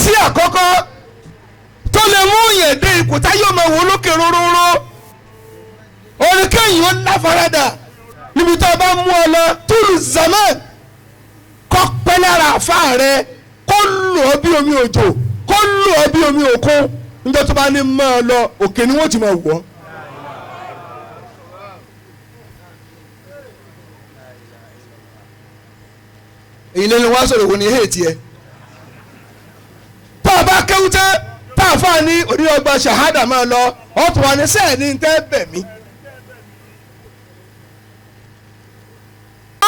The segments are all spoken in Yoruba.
Sí àkọ́kọ́ tó lè mú yẹn dé ipò tá yóò máa wò lókè róróró oníkẹ́yìn ó láfaradà níbi tó o bá mú ọ lọ túlù zaman kọ́ pẹ́ lára àfa rẹ kó lù ọ́ bí omi òjò kó lù ọ́ bí omi òkun níjọ́ tó bá ní mọ́ ọ lọ òkè ni wọ́n ti máa wọ̀ ọ́. Èyí lẹ́nu wá sọ̀rọ̀ wo ni hate yẹ. Tá a bá kéwú tẹ́ tá a fà ní oníyọgbà ṣahada máa lọ ọ̀tún wa ní sẹ́ẹ̀ ní tẹ́ bẹ̀ mí.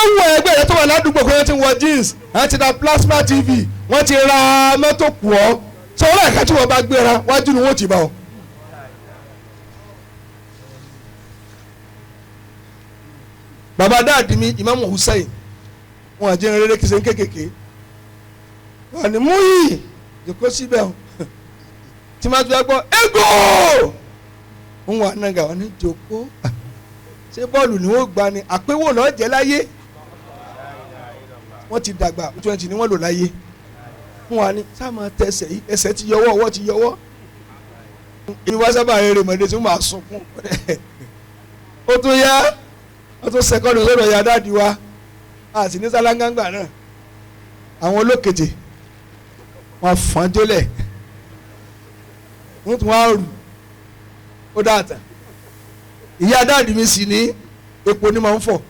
Àwọn ẹgbẹ́ rẹ tó wà ládùúgbò pé wọ́n ti wọ jeans, wọ́n ti ra plasma TV, wọ́n ti ra mọ́tò kù ọ́. Sọ wọ́n láìka tí wọ́n bá gbéra wájú ni wọ́n ti bá ọ. Bàbá dáàdì mi Imam Hussein wọn àjẹ́ rere kìí ṣe ń kékèké wọn ni mú yìí jòkó síbẹ̀ o tí máa tún bá gbọ́ ego ń wà nàgà wọn ni jòkó ṣé bọ́ọ̀lù ni wọ́n gbà ni àpéwò lọ́ọ́ jẹ́ láyé wọ́n ti dàgbà 20 ni wọ́n lò láyé wọn ni sáà máa tẹsẹ̀ yìí ẹsẹ̀ ti yọwọ́ ọwọ́ ti yọwọ́ èmi wá sábà rere mọ̀lẹ́ tí wọ́n máa sunkún ó tún yá ó tún sẹ́kọ́ndù sọ̀rọ̀ ya dáàdi wa a sì ní sálángàngbà náà àwọn olókèjè wọn fọ́n jólẹ̀ wọ́n tún wá rù ó dáàtà ìyá dáàdi mi sì ní epo ní máa ń fọ̀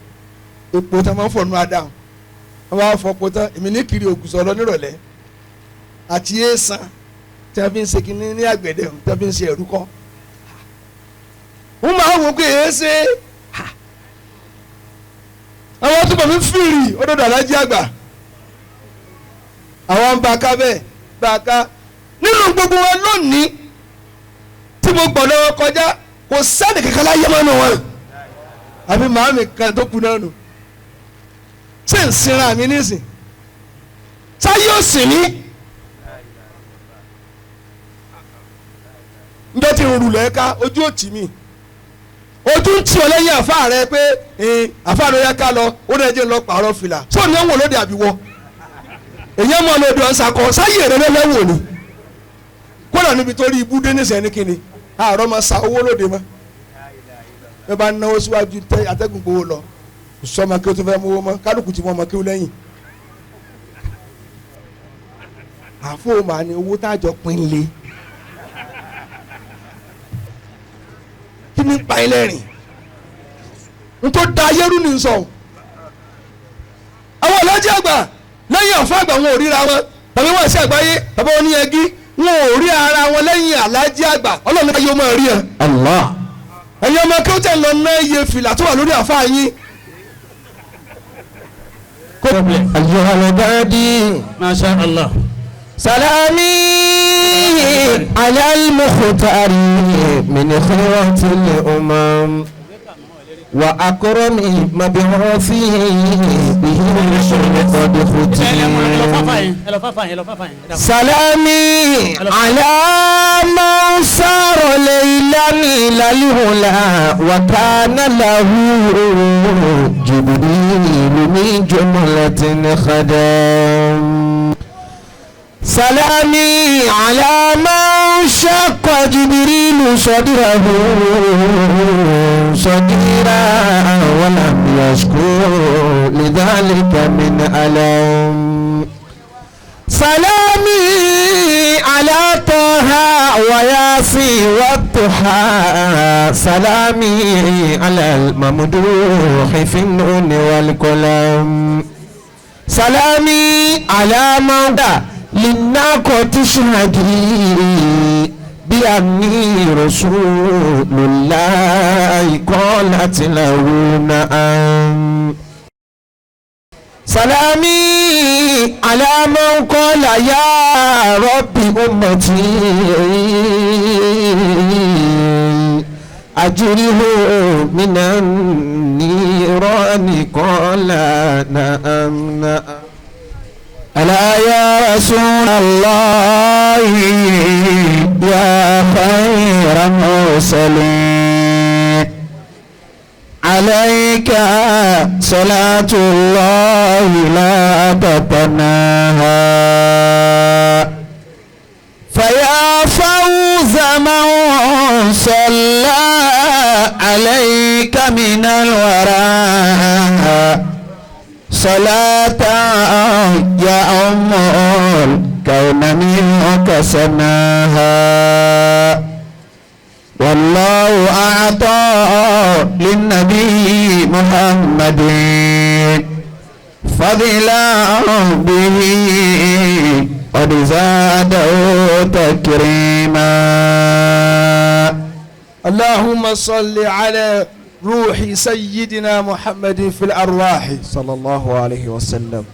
epo tá máa ń fọ̀ nù adáhùn wọ́n bá fọ̀ epo tán èmi ní kiri ògùsọ̀ lọ nírọ̀lẹ́ àti èèsàn tí wọ́n fi ń ṣe kínní ní àgbẹ̀dẹ tí wọ́n fi ń ṣe ẹ̀rú kọ́ wọ́n máa wò pé èé ṣe àwọn tó bọ̀ mí fìrì ó dọ̀dọ̀ alájí àgbà àwọn ń bá ká bẹ́ẹ̀ bá ká nínú gbogbo wọn lónìí tí mo gbọ́ lọ́wọ́ kọjá kò sẹ́ni kankan láyé mọ́nu wọn àbí màámi kan tó kú náà nù ṣé ń sinra mi nísìn sáyé ò sìn mí njọ́ tí ń rulẹ̀ ká ojú ò tì mí ojú ń tì ọ lẹ́yìn àfa rẹ pé àfa rẹ yá ká lọ ó dẹ̀ jẹ́ lọ pààrọ̀ fìlà sóò ní wọ́n lóde àbíwọ́ èyí mọ̀ lóde ọ̀sàkọ sáyé rẹ lẹ́wọ̀ ni kódà níbi tó rí ibú dé nísìnyẹn ní kíni àárọ̀ máa sa owó lóde mọ́ ẹ bá náwó síwájú tẹ atẹ́gùn gbowó lọ sọmọ kí o tó fẹ́ mú owó mọ́ kálukú ti mọ ọmọ kí o lẹ́yìn àfọwọ́mà ni owó tájọ pín lé kí ni pa ilé rìn n tó da ayérú ni sọ àwọn ọlọ́jẹ́ àgbà lẹ́yìn ọ̀fọ́ àgbà wọn ò ríra wọn tàbí wọn ṣe àgbáyé tàbí wọn ní ẹgí wọn ò rí ara wọn lẹ́yìn alájí àgbà ọlọ́run ká yóò máa rí ẹ. Allah. Ẹ̀yin ọmọ kí ó tẹ̀ lọ ná iye fìlà tó wà lórí àfa yín. Ayyuhal badi. Masha Allah. Salami ala al-mukhtari min khayratil umam wa akrami mab'uthihi bihi qad khutim. Salami ala man sara laylan ila al-ula wa kana lahu Jibril min jumlatin khadam. Salami ala man shaqqa Jibril sadrahu sadira wa lam yashku lidhalika min alam. Salami ala Taha wa Yasin wa Tuha. Salami ala al-mamduhi fi an-nun wal qalam. Salami ala man linnaqati shahidi bi anni rasulullahi qalat lahu na'am. Salami ala man qala ya rabbi ummati ajrihu minan nirani qala na'am na'am. ألا يا رسول الله يا خير مرسلين عليك صلاة الله لا تتناهى وسناها والله أعطى للنبي محمد فضلا به قد زاده تكريما. اللهم صل على روح سيدنا محمد في الأرواح صلى الله عليه وسلم.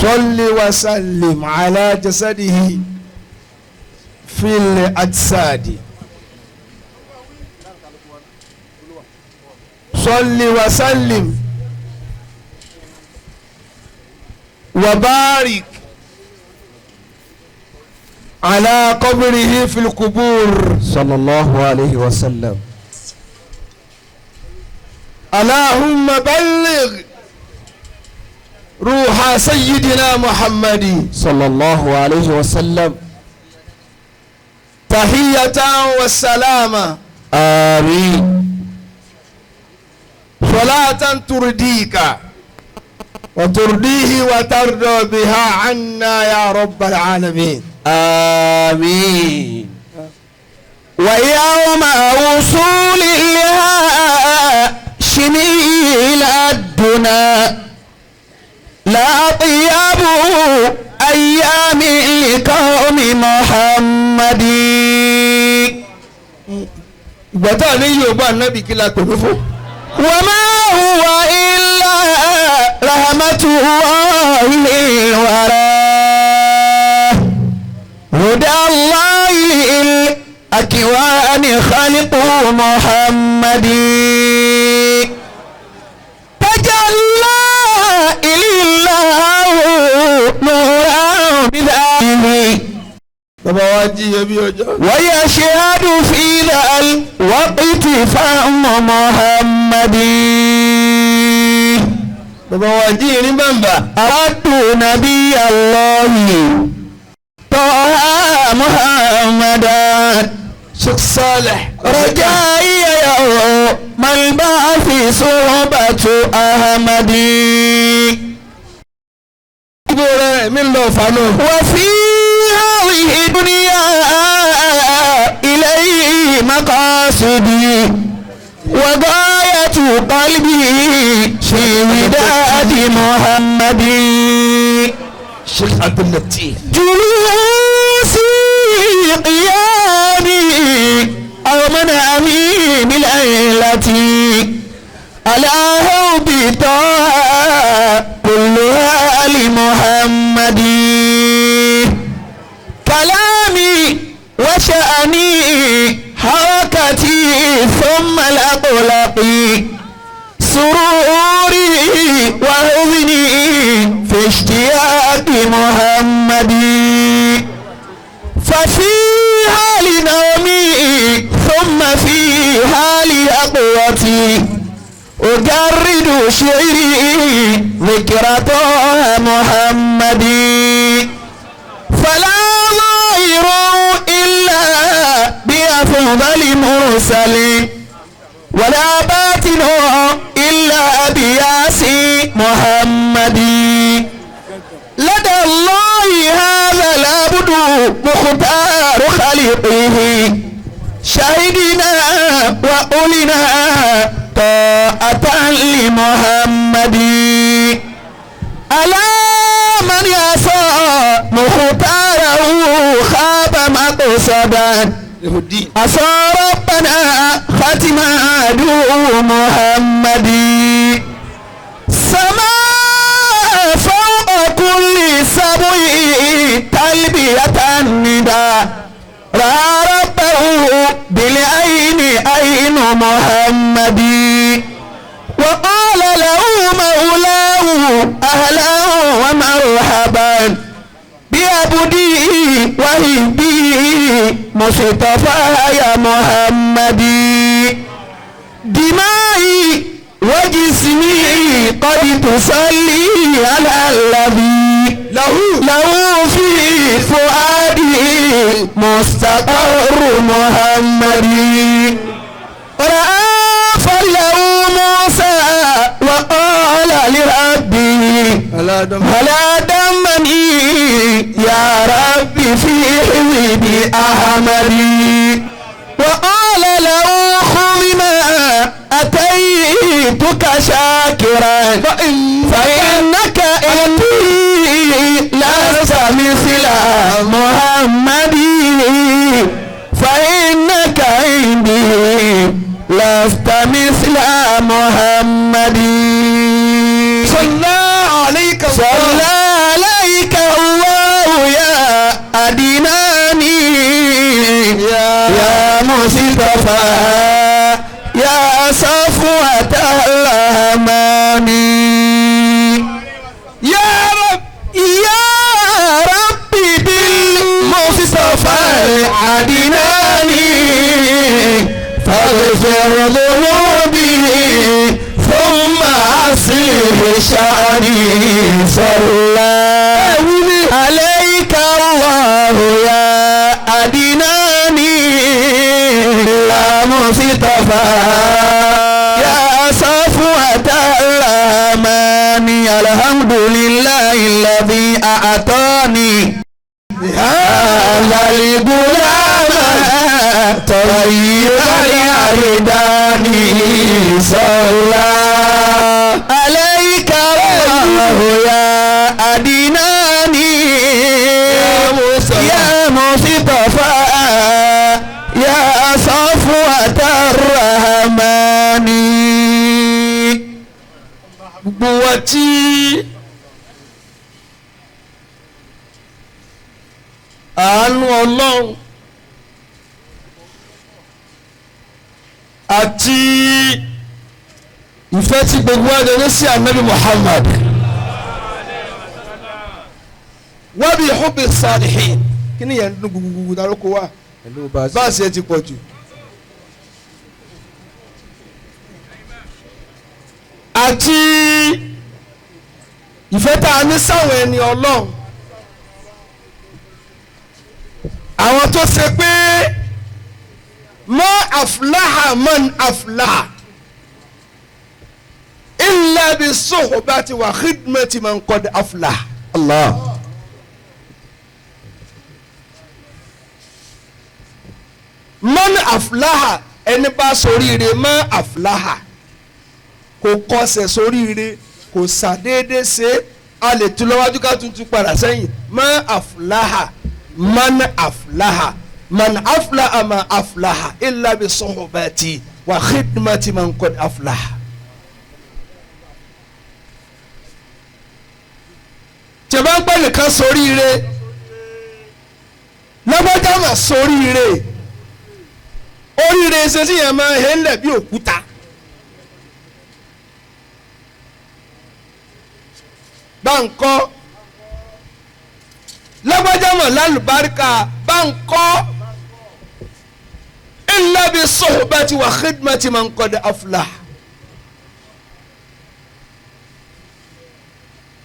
صل وسلم على جسده في الأجساد. صل وسلم وبارك على قبره في القبور صلى الله عليه وسلم. اللهم بلغ روح سيدنا محمد صلى الله عليه وسلم تحية والسلامة. آمين. صلاة ترضيك وترضيه وترضى بها عنا يا رب العالمين. آمين. ويوم وصول الهاشمي إلى الدنا لا طيب أيام لقوم محمد. Ìgbà ní Yorùbá nábì kí la pè mí fún. وما هو إلا رحمة الله للورى هدى الله الأكوان خلق محمد تجلى إلى الله نورا بذاته Bàbá wa jí ẹbí ọjọ́. ويشهد في ذا الوقت فهم محمد. Bàbá wa jí irin bàǹbà. أردت نبي الله طه محمدا Sheikh Saleh. رجائي يوم البعث صحبة أحمد. Ibo rẹ̀ mi lọ fàánù. وفي هذه الدنيا إليه مقاصدي وغاية قلبي في وداد محمد. Sheikh Abdul Latif. جلوسي قيامي أو منامي بليلتي على حب طه كلها لمحمد. كلامي وشأني حركتي ثم الأقلقي سروري وحزني في اشتياق محمد. ففي حال نومي ثم في حال أقوتي أجرد شعري ذكرى طه محمد. فلا ظاهر إلا بأفضل مرسل ولا باطن إلا بياسي محمد. لدى الله هذا العبد مختار خلقه شهدنا وقلنا طاعة لمحمد. ألا من يعصى مختاره خاب مقصدا عصى ربنا ختم عدو محمد. سما فوق كل سبع تلبية النداء رأى ربه بالعين عين محمد. وقال له مولاه أهلا ومرحبا بعبدي وهبي مصطفى يا محمد. دمائي وجسمي قد تصلي على الذي له في فؤادي مستقر محمد. رأى فله موسى وقال لربه ولا دمني يا ربي في حزب أحمد وقال له خذ ما أتيتك شاكرا فإنك إني لست مثل محمد فإنك عندي لست مثل محمد صلى عليك صلى عليك الله يا أدناني يا مصطفى يا صفوة الأمان يا رب يا ربي بالمصطفى العدناني فاغفر ذنوبي ثم أصلح شأني صلى عليك الله يا أدناني يا مصطفى يا صفوة الأمان الحمد لله الذي أعطاني هذا الغلام طيب الأردان صلى عليك الله يا أدناني يا مصطفى يا صفوة الرحمن. Gbogbo wa tí àánú Ọlọ́run àti ìfẹ́ tí gbogbo wa jọ ní sí Ànábì Muhammad wa bi hubbi salihin kí ni yẹn ń dún gbogbogbò dárúkọ wa báàsì ẹ ti pọ̀ jù. Àti ìfẹ́ tá a ní sáwọn ẹni Ọlọ́run àwọn tó ṣe pé ma aflaha man aflaha illa bi suhbati wa khidmati man qad aflaha. Allah. Man aflaha ẹni bá soríire ma aflaha kò kọsẹ̀ soríire kò sàdédé ṣe a lè tún lọ́wájú ká tuntun padà sẹ́yìn ma aflaha man aflaha man aflaha ma aflaha illa bi suhbati wa khidmati man qad aflaha. Tẹ̀bá ń gbọ́ nìkan soríire lọ́gbọ́dá mà soríire oríire ṣe sí yẹn máa ń hẹ́lẹ̀ bí òkúta. Báńkọ́ lọ́gbọ́dá mà lálùbáríkà báńkọ́ illa bi suhbati wa khidmati man qad aflah.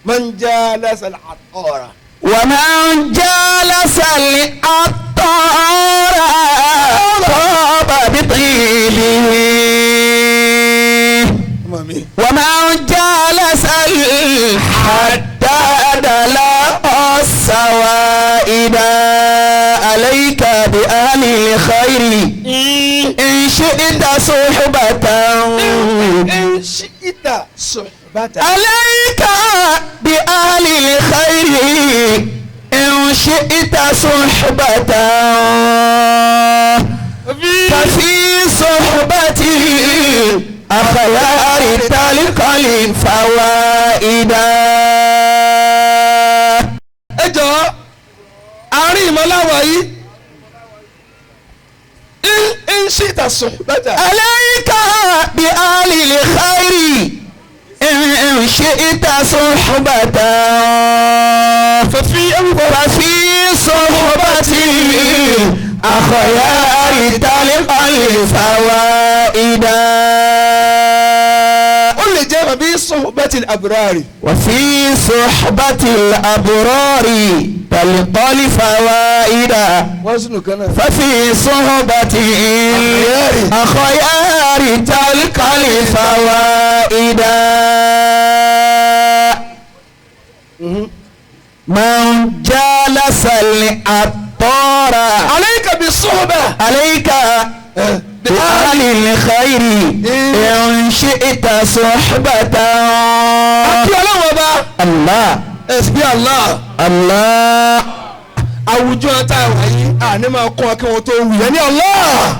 Man jalasa al-attara. Wa man jalasa al-attara taba bi tibihi. Wa man jalasa al-haddada laqa as-sawaida. Alayka bi ahli al-khayri in shi'ta suhbatan. In shi'ta suhbatan. Alayka bi ahli al-khayri in shi'ta suhbatan. Fafi suhbati akhyari talqa al-fawaida. Ẹ jọ̀ọ́ àárín ìmọ̀láwọ̀ yìí in shi'ta suhbatan. Alayka bi ahli al-khayri in shi'ta suhbatan. Fafi suhbati akhyari talqa al-fawaida. Ó lè jẹ́ fafi suhbati al-abrari. Wa fi suhbati al-abrari talqa al-fawaida. Wọ́n sùn kan náà. Fafi suhbati akhyari talqa al-fawaida. من جالس العطار alayka bis-suhbah. عليك بأهل الخير إن شئت صحبة. Àti ọlọ́wọ́ ọba. الله. Ẹ̀sìn Allah. الله. Àwùjọ tá a wà yìí àní máa kọ́ ọ kí wọ́n tó wù yẹn ní Allah.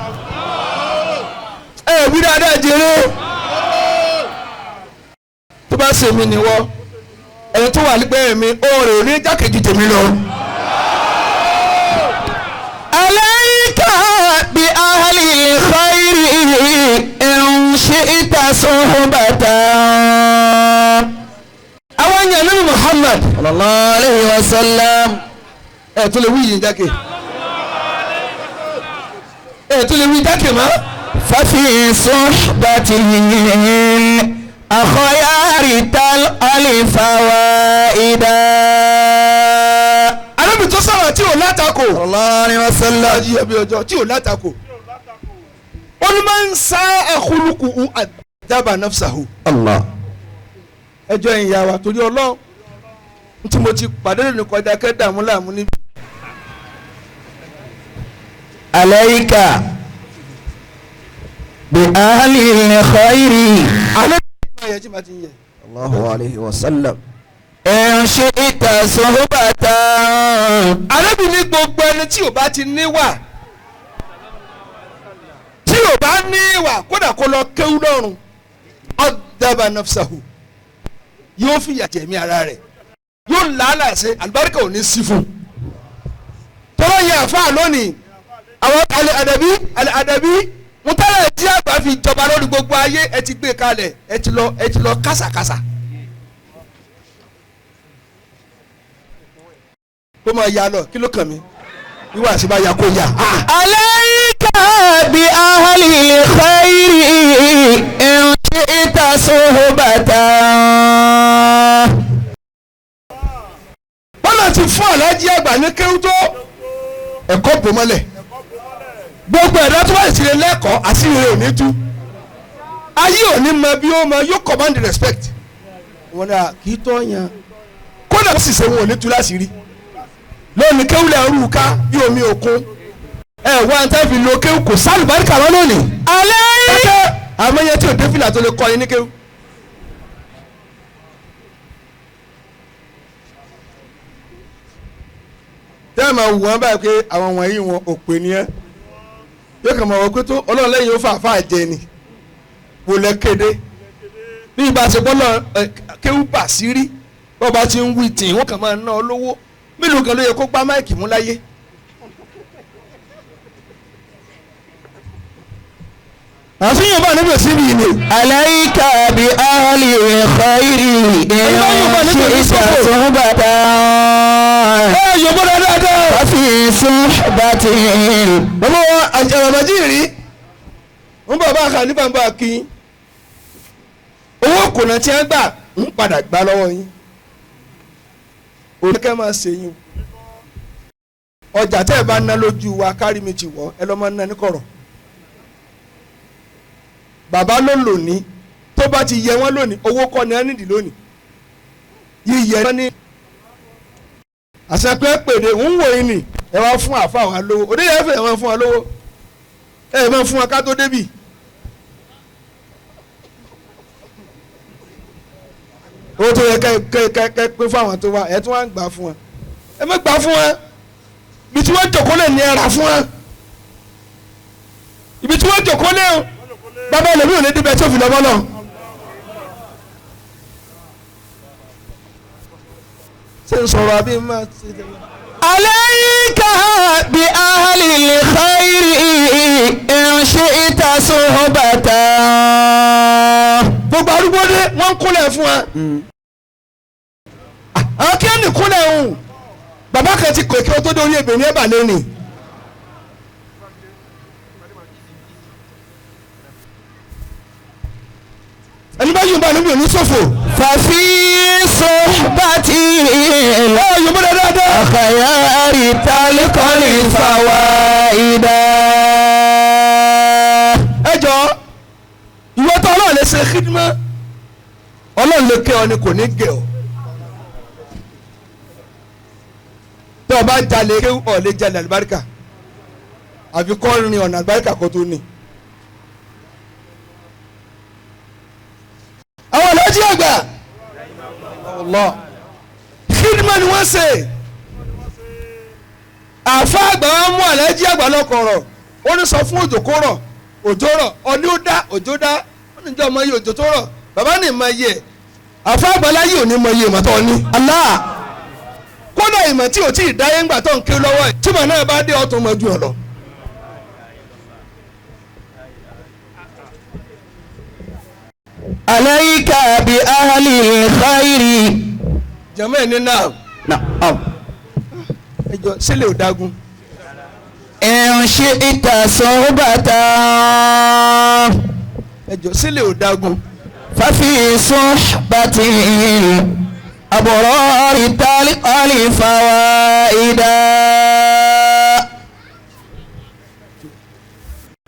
Ẹ wí dáadáa jèrè. Tó bá ṣe mí nìwọ, ẹni tó wà nígbẹ́ mi, ó rè ní jákèjì tèmi lọ. عليك بأهل الخير إن شئت صحبة. Àwọn èèyàn nínú Muhammad. صلى الله عليه وسلم. Ẹ tó lè wí yìí jákè. Ẹ tó lè wí jákè mọ́. ففي صحبته الأخيار تلقى الفوائد. Ànábì tó sọ̀rọ̀ tí ò látakò. صلى الله عليه وسلم. Ayé ẹbí ọjọ́ tí ò látakò. Ó ní máa ń sá àkúlùkù àdábà nafsahu. الله. Ẹjọ́ ìyá wa torí Ọlọ́run tí mo ti pàdé lónìí kọjá kẹ́ dààmú láàmú níbi. عليك بأهل الخير. Ànábì máa yẹ tí màá ti ń yẹ. الله عليه وسلم. إن شئت صحبة. Ànábì ní gbogbo ẹni tí ò bá ti níwà, tí ò bá níwà, kódà kó lọ kéwú lọ́rùn, àdábà nafsahu, yóò fìyà jẹ̀mí ara rẹ̀, yóò làálàá ṣe àlùbáríkà ò ní sí fún un. Tọ́lá yẹn àfáà lónìí, àwọn alẹ́ àdàbí alẹ́ àdàbí mutẹ́lẹ̀ tí àgbà fi jọba lórí gbogbo ayé, ẹ ti gbé kalẹ̀, ẹ ti lọ kásàkásà. Kó máa ya lọ, kí ló kàn mí? Wíwá àti bá ya kó ya. عليك بأهل الخير إن شئت صحبة. Bọ́lá ti fún aláàjì àgbà ní kéwú tó ẹ̀kọ́ bò mọ́lẹ̀. Gbogbo ẹ̀dá tó bá sì lè lẹ́kọ̀ọ́, àṣírí rẹ̀ ò ní tú. Ayé ò ní mọ bí ó mọ, yóò command respect. Wọn náà kì í tọ́ yan. Kódà ó sì ṣe wọn ò ní tú láṣìírí. Lónìí kéwú lẹ̀ ń rú ká bí omi òkun. Ẹ wá ń tẹ́ fi lo kéwú, kò sálùbáríkà lọ lónìí. عليك Àmọ́ yẹn tí ò dé fìlà tó lè kọ́ yín ní kéwú. Tẹ́ ẹ̀ máa wù wọ́n báyìí pé àwọn wọ̀nyí wọn òpè ni ẹ́, yóò kàn máa wọ pé tó ọlọ́run lẹ́yìn ó fà fà jẹ ni wò lẹ́ kéde bí ibà ṣe bọ́ lọ kéwú bà sí rí bọ́ bá ti ń wí tì wọ́n kàn máa ná ọ lówó. Mélòó kan ló yẹ kó gbá máìkì mú láyé. Àfihàn bá níbi òsínbí yìí ni. عليك بأهل الخير إن شئت صحبة. Ẹ yòókù dáadáa. وفي صحبة. Bàbá wa àjàràmàjì rí ń bọ̀ bá kàlífà ń bọ̀ kí owó kùnà tí wọ́n gbà ń padà gbà lọ́wọ́ yín. Òun kẹ́ máa ṣe yín o. Ọjà tẹ́ ẹ bá ná lójú wa kárí mi ti wọ̀ ẹ lọ́ máa ná ní kọ̀rọ̀. Bàbá ló lòní, tó bá ti yẹ wọ́n lónìí, owó kọ́ ni wọ́n nídìí lónìí, yíyẹ wọ́n ní àṣẹpẹ́ pèdè ń wò yín ni. Ẹ wá fún àfa wa lówó, òde yẹn fẹ́ ẹ máa fún wa lówó, ẹ máa fún wa ká tó débì. Owó tó yẹ kẹ kẹ kẹ kẹ pé fún àwọn tó wá, ẹ tún wá ń gbà fún wa, ẹ má gbà fún wa. Ibi tí wọ́n jòkó lè ní ẹ rà fún wa, ibi tí wọ́n jòkó lé o, bàbá ẹlòmíì ò ní débẹ̀ tí ò fi lọ́ bọ́ lọ. Ṣé n sọ̀rọ̀ àbí má ṣe tẹ̀lé? عليك بأهل الخير إن شئت صحبة. Gbogbo arúgbó dé, wọ́n ń kúnlẹ̀ fún wa. Àwọn kí ẹnì kúnlẹ̀ ń bàbá kan ti kọ̀ kí wọ́n tó dé orí ebè ní ẹ̀bà lẹ́nì. Ẹni bá yóò bá níbi òní ṣòfò. ففي صحبته Ẹ yóò bá dáadáa. الخيار تلقى الفوائد. Ẹ jọ, ìwọ tó ọlọ́run lè ṣe xidimá, ọlọ́run lè kẹ́ ọ ni kò ní gẹ̀ ọ́. Bọ́ọ̀ bá jalè kéwú ọ̀ lè jalè àlùbáríkà àfi kọ́ rin ọ̀nà àlùbáríkà kó tó ní. Àwọn ọlọ́jì àgbà Allah khidma ni wọ́n ṣe. Àfa àgbà wọn mú àlẹ́jì àgbà lọ́kọ̀ọ̀rọ̀ ó ní sọ fún òjò kó rọ̀ òjò rọ̀ ọní ó dá òjò dá ó ní jẹ́ ọmọ iye òjò tó rọ̀ bàbá ní ìmọ̀ iye ẹ̀ àfa àgbà láyé òní mọ iye ìmọ̀ tó ní. Allah kódà ìmọ̀ tí ò tí ì dáyé ńgbà tó ń ké lọ́wọ́ ẹ̀ tí màá náà bá dé ọ̀tún mọ́ ju ọ̀ lọ. عليك بأهل الخير. Jẹ̀mọ́ ẹ̀ ní náà. نعم. Ẹjọ́ sílẹ̀ ò dágun. إن شئت صحبة Ẹjọ́ sílẹ̀ ò dágun. ففي صحبة الأبرار تلقى الفوائد.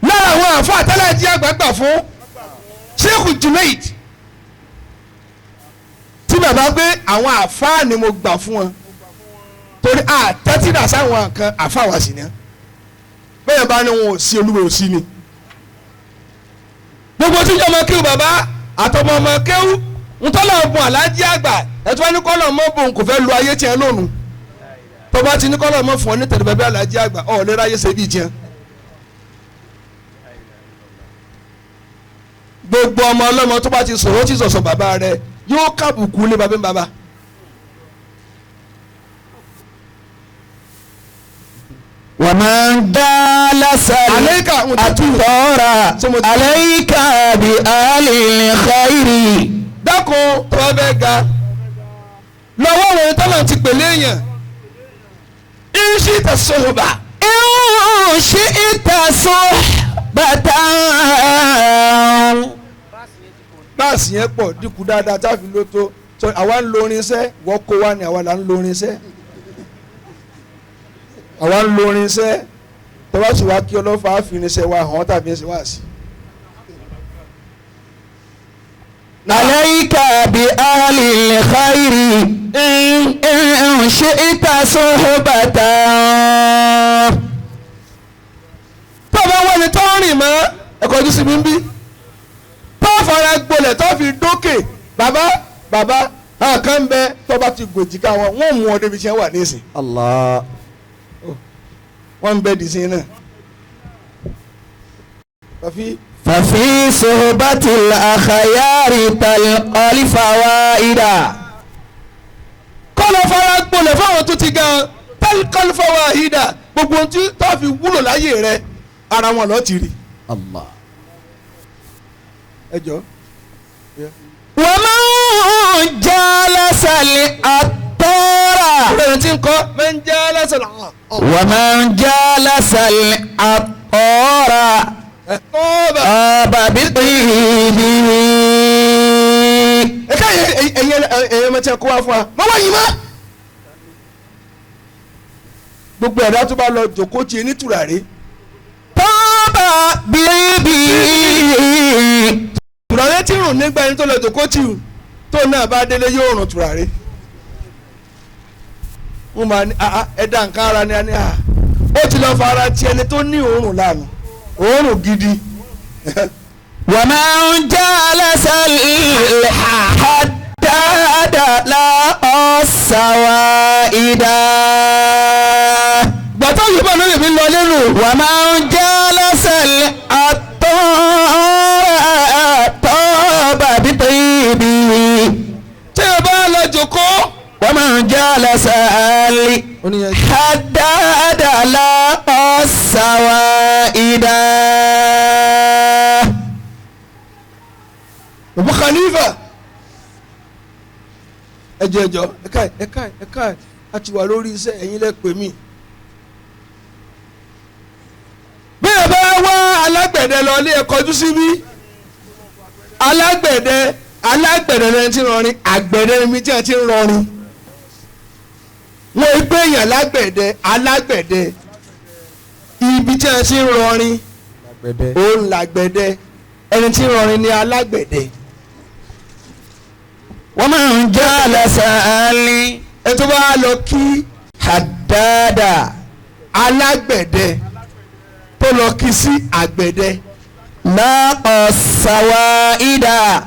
Lára àwọn àfa àtàlájì àgbà gbà fún Sheikh Junaid tí bàbá gbé àwọn àfa ni mo gbà fún wọn torí àtẹ́tìdà sáwọn kan àfa wà sí ni bẹ́ẹ̀ bá ní wọn ò sí olúwo ò sí ni gbogbo tíjọ́ ọmọ kéwù bàbá àtọmọ ọmọ kéwù ntọ́lá ọ̀bùn alájí àgbà ẹ̀tọ́ ní kọ́lọ̀ mọ́ bòun kò fẹ́ lu ayé tiẹ̀ lónìí tó bá ti ní kọ́lọ̀ mọ́ fún ọ ní tẹ̀lé bẹ́ẹ̀ alájí àgbà ọ̀ lè ráyé ṣe bí jẹun. Gbogbo ọmọ ọlọ́mọ tó bá ti sọ̀rọ̀ ti sọ̀sọ̀ bàbá rẹ̀ yóò kábùkù lé bàbá bàbá. ومن جالس Àlékà ń tutù. الأطار عليك بأهل الخير. Dákun tó bá fẹ́ ga lọ́wọ́ àwọn ẹni tọ́lọ̀ ti pèlè èèyàn iṣẹ́ ìtẹ̀sọ̀rọ̀bà. إن شئت صحبة Báàsì yẹn pọ̀ dínkù dáadáa tá a fi ló tó so àwa ń lo irinṣẹ́ wọ́n kó wa ni àwa là ń lo irinṣẹ́ àwa ń lo irinṣẹ́ tó bá sì wá kí ọlọ́fà á fi irinṣẹ́ wa hàn tàbí irinṣẹ́ wa sí. عليك بأهل الخير إن شئت صحبة. Tó bá wọ́n ni tó ń rìn mọ́ ẹ̀kọ́ ojú sí mi ń bí tó fara gbolẹ̀ tó fi dókè bàbá bàbá àwọn kan ń bẹ tó bá ti gòjì ká wọn wọ́n mú ọ débi tí wọ́n wà nísìn. Allah. Wọ́n ń bẹ dìísìn náà. Tàfi ففي صحبة الأخيار تلقى الفوائد. kọ́ lọ fara gbolẹ̀ fáwọn tó ti gan tẹ́lifíwá ìdá gbogbo ohun tí tó fi wúlò láyé rẹ ara wọn lọ ti rí. Allah. Ẹ jọ. ومن جالس الأطار Ọ̀rẹ́ tí ń kọ́ mẹ́ńjẹ́ lẹ́sẹ̀ lọ́wọ́. ومن جالس الأطار Ọ̀bà. طاب بطيبه. Ẹ̀ka ẹ̀yẹ ẹ̀yẹ ọmọ tí a kó wá fún wa. Mọ́ wá yìí mọ́. Gbogbo ẹ̀dá tó bá lọ jòkó ti ní tùràrí. طاب بطيبه. Tùràrí tí rùn nígbà ẹni tó lọ jòkó tì tó náà bá délé yóò rùn tùràrí. Wọ́n máa ní ẹ̀dá nǹkan ara ni a ní àá. Ó ti lọ fara ti ẹni tó ní òórùn lánàá. Òórùn gidi. ومن جالس الحداد لا السوائد. Gbàtọ́ yìí bá lóye mi lọ lérò. ومن جالس العطار طاب بطيبه. Tí o bá lọ jòkó. ومن جالس الحداد لا السوائد. Abu Khalifa ẹjọ ẹjọ ẹka ẹka ẹka a ti wà lórí iṣẹ́ ẹ̀yin lẹ pè mí. Bẹ́ẹ̀ bá wá alágbẹ̀dẹ lọ ilé ẹ̀kọ́jú síbí alágbẹ̀dẹ alágbẹ̀dẹ lẹni tí ń rọrin àgbẹ̀dẹ ni mi tí wọ́n ti ń rọrin. Wọ́n gbé èèyàn lágbẹ̀dẹ alágbẹ̀dẹ ibi tí wọ́n ti ń rọrin òun làgbẹ̀dẹ ẹni tí ń rọrin ni alágbẹ̀dẹ. ومن جالس Ẹ tó bá lọ kí الحداد Haddada alágbẹ̀dẹ tó lọ kí sí àgbẹ̀dẹ. Laqa sawaida.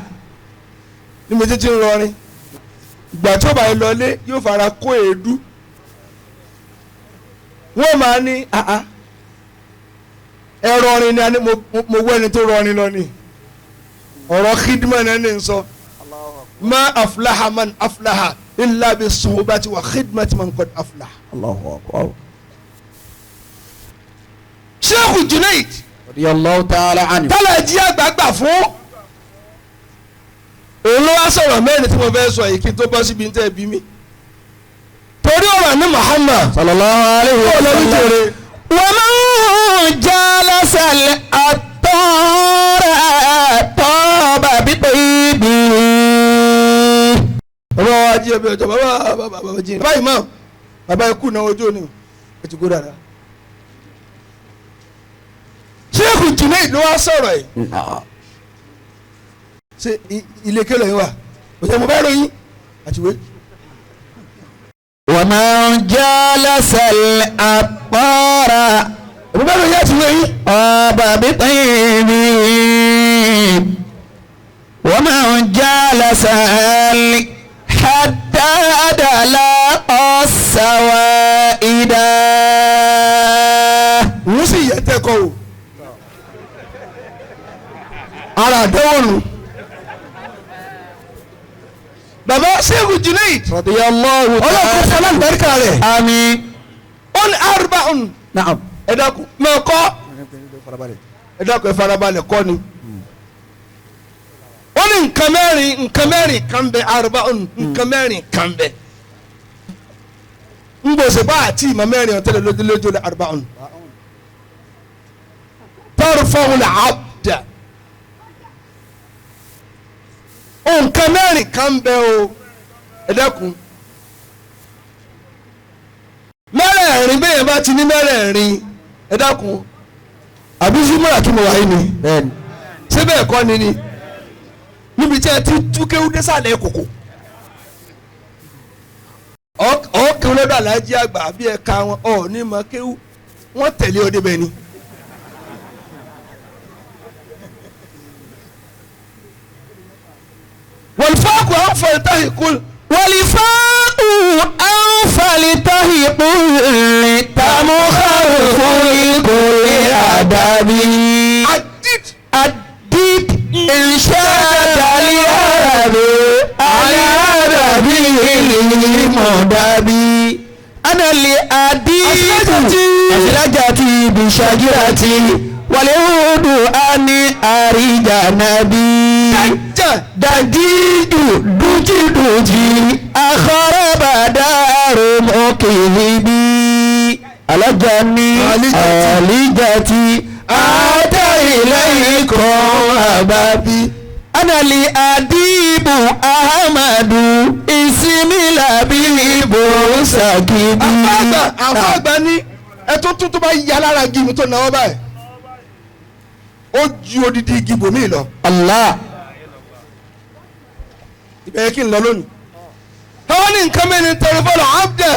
Ní mo títí ń rọrin ìgbà tó bá yẹ lọlé yóò fara kó èédú wọ́n máa ní àá ẹ rọrin ni a ní mo wọ ẹni tó rọrin lọ ni ọ̀rọ̀ khidma náà ní sọ ma aflaha man aflaha illa bi suhbati wa khidmati man qad aflaha. Allahu akbar. Sheikh Junaid radiyallahu ta'ala anhu. Tálẹ̀ jí àgbààgbà fún òun ló wá sọ̀rọ̀ mẹ́rin tí mo fẹ́ sọ yìí kí n tó bọ́ síbi tẹ́ ẹ bí mi torí ọ̀rọ̀ ní Muhammad sallallahu alayhi wa sallam. Wa man jalasa al-attara taba bi tayyibihi. Bàbá wa jí ẹbí ọjọ́ bàbá bàbá bàbá jí bàbá imam bàbá ikú náà ojú òní ẹ ti kó dáadáa. Sheikh Junaid ló wá sọ̀rọ̀ yìí. Ṣé ilé kẹlẹ̀ yín wà? Òṣèlú mo bá ròyìn àtiwé. Wa man jalasa al-attara Mo bá ròyìn àtiwé yín. taba bi tayyibihi. Wa man jalasa al-haddada laqa sawaida. Òun sì yẹ tẹ́kọ̀ o. Ara àdéhùn nù. Bàbá Sheikh Junaid radiyallahu ọlọ́kùn ta'ala. fọlá ìbáríkà rẹ̀. Àmín. Ó ní arba'un. Na'am. Ẹ dákun mọ̀ kọ́. Ẹ dákun ẹ farabalẹ̀ kọ́ ni. Ó ní nǹkan mẹ́rin kan bẹ arba'un nǹkan mẹ́rin kan bẹ. Ń gbèsè bá àti ìmọ̀ mẹ́rin ọ̀tẹ́lẹ̀ lójúlójú lẹ́ arba'un. Tarfa'u al-'abda. Nǹkan mẹ́rin kan bẹ o ẹ dákun mẹ́rẹ̀ẹ̀rin bẹ́ẹ̀ bá ti ní mẹ́rẹ̀ẹ̀rin ẹ dákun àbí zumura kí mo wà yìí ni Bẹ́ẹ̀ni. ṣé bẹ́ẹ̀ kọ́ ni ni níbi tí ẹ ti tú kéwú désàlẹ̀ kòkò ọ̀ọ́kẹ́ lọ́dọ̀ alájí àgbà àbí ẹ̀ka wọn ọ̀ ní mọ kéwú wọ́n tẹ̀lé ọ débẹ̀ ni. Wal-faqu anfa tahiqul Wal-faqu anfa litahiqul tamukharu kulli adabi. Adid Adid irshad al-arabi al-arabi lil-mudabi. Ana li-adidu aslajati bi-shajirati wal-udu ani arijanabi. Dadidu dujiduji akharabadaru mokilibi. Alajani alijati ata ilaykum ababi. Ana li adibu Ahmadu isimilabibu sakibi. Àfàgbà ní ẹtún tó bá yà lára igi mi tó náwó báyìí ó ju odidi igi bòmí lọ. Allah. Ibẹ̀ yẹ kí n lọ lónìí. Táwọn ní nǹkan mẹ́rin tẹ̀lé fọlọ́ abdẹ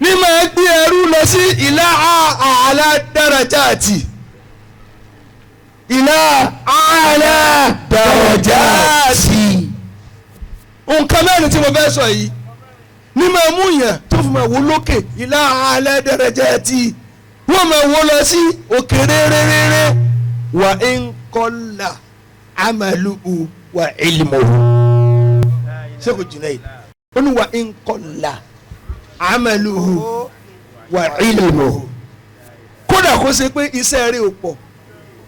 ní máa gbé ẹrú lọ sí ìlà àlà darajati ìlà àlà darajati. Nǹkan mẹ́rin tí mo fẹ́ sọ yìí ní máa mú yàn tó fi máa wò lókè ìlà àlà darajati wọ́n máa wò lọ sí òkè réréréré wà ń kọ́là amaluhu wa ilmuhu. Sheikh Junaid ó ní wa ń kọ́là amaluhu wa ilmuhu. Kódà kó ṣe pé iṣẹ́ rẹ̀ ò pọ̀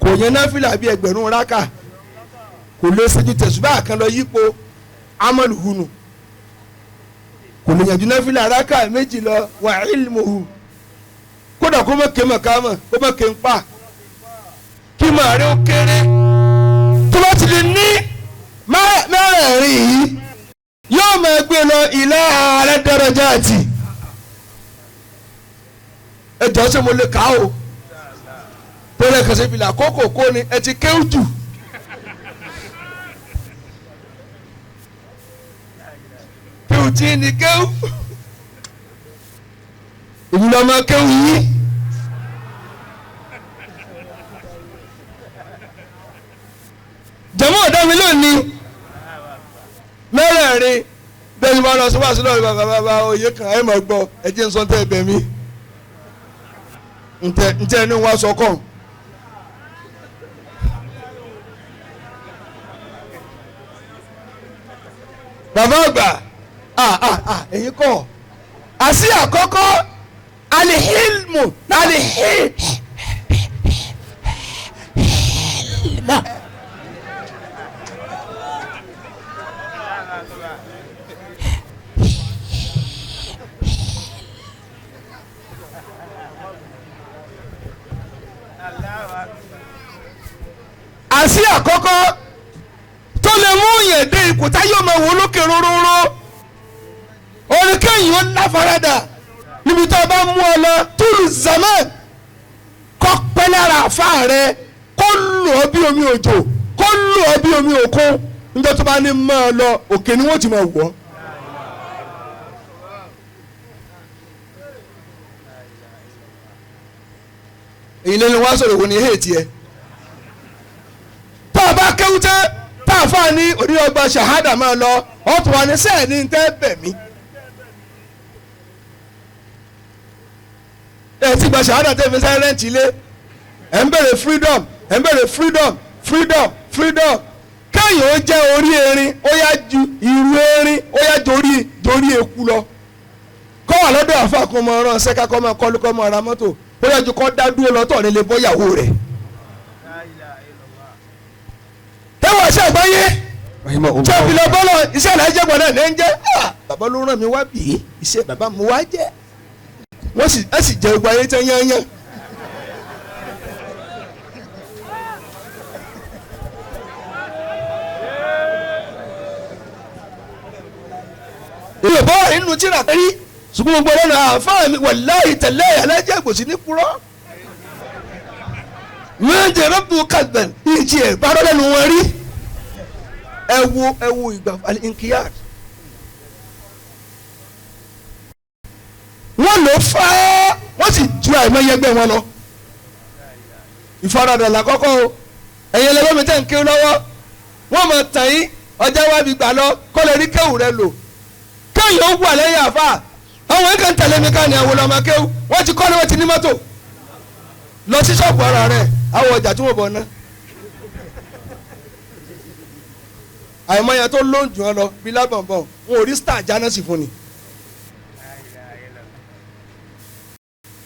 kò yẹn náfìlà bíi ẹgbẹ̀rún rákà kò lè ṣe ju tẹ̀sùbá kan lọ yípo amaluhu nù kò lè yànjú náfìlà rákà méjì lọ wa ilmuhu. Kódà kó mọ̀ ké mọ̀ ká mọ̀ kó mọ̀ ké ń pa kí màá rí ó kéré tó bá ti lè ní mẹ́rẹ̀ẹ̀rin yìí yóò máa gbé lọ ìlà ààrẹ darajati. Ẹ jọ ṣé mo lè kà á o tẹ́lẹ̀ kẹsẹ̀ fìlà kókò kó ni ẹ ti kéwù jù. Kéwù tí ni kéwù. Èmi lọ́mọ kéwù yín. Jẹ̀mọ́ ọ̀dọ́ mi lónìí mẹ́rẹ̀ẹ̀rin bẹ́ẹ̀ ni wọ́n lọ sọ wá sí lọ́rọ̀ bàbá bàbá òye kan ẹ̀ mọ̀ gbọ́ ẹ jẹ́ n sọ tẹ́ ẹ bẹ̀ mí ntẹ́ ẹni wọ́n sọ kàn. Bàbá àgbà èyí kọ́ àti àkọ́kọ́ alihilmu alihilmu. Àti àkọ́kọ́ tó lè mú yẹn dé ipò táyé ọmọ wò lókè róróró oríkèyìn ó láfaradà níbi tó o bá mú ọ lọ túlù zaman kọ́ pẹ́ lára àfa rẹ kó lù ọ́ bí omi òjò kó lù ọ́ bí omi òkun níjọ́ tó bá ní mọ́ ọ lọ òkè ni wọ́n ti máa wọ̀ ọ́. Èyí lẹ́nu wá sọ̀rọ̀ òun ní héètì ẹ̀ tá a bá kéwú tẹ́ tá a fà ní oníyọgbà ṣàhádà máa lọ ọ̀tún wa ní sẹ́ẹ̀ ní tẹ́ bẹ̀ mí. Ẹ ti gba ṣàhádà tẹ́ fi sáré rẹ́ǹtì ilé ẹ̀ ń bèrè freedom ẹ̀ ń bèrè freedom freedom freedom kéèyàn ó jẹ́ orí erin ó yá ju ìrù erin ó yá jorí eku lọ kọ́ wà lọ́dọ̀ àfa kó mọ ọ̀rọ̀ ṣẹ́ká kọ́ mọ kọ́lù kọ́ mọ ra mọ́tò ó yá ju kọ́ dá dúró lọ́tọ̀ nílé bọ́yàwó rẹ̀. Tẹ́wọ̀ ṣe àgbáyé ṣé ìfìlẹ̀ bọ́lọ̀ iṣẹ́ ìlàjẹ́ gbọ́dọ̀ ní ń jẹ́ bàbá ló ràn mí wá bì í iṣẹ́ bàbá mi wá jẹ́ wọ́n sì ẹ sì jẹ gbogbo ayé tẹ́ yányán. Ìlú bọ́ wà nínú tíra rí ṣùgbọ́n gbogbo ọlọ́run àfáà mi wàláhì tẹ̀lé alájẹ́ kò sí ní purọ́. Méje rọ́pù kàgbẹ̀n ìjì ẹ̀ bá rọ́ lẹ́nu wọn rí. Ẹ wo ìgbà al-inqiyad. Wọ́n lò fá wọ́n sì ju àìmọye ẹgbẹ́ wọn lọ. Ìfaradà làkọ́kọ́ o ẹ̀yin ẹlẹ́gbẹ́ mi tẹ̀ ń kéwú lọ́wọ́ wọ́n mọ̀ tàn yín ọjà wa fi gbà lọ kọ́ lè rí kéwù rẹ lò kéwù yóò wà lẹ́yìn àfà àwọn ẹ̀ka ń tẹ̀lé mi ká ní àwọn ọmọ kéwù wọ́n ti kọ́ ni wọ́n ti ní mọ́tò lọ sí ṣọ́ọ̀bù ara rẹ̀ àwọn ọjà tí wọ́n bọ̀ ná. Àìmọye tó lóun jù ọ́ lọ bí lábọ̀nbọ̀n wọn ò rí star jáná sí fún ni.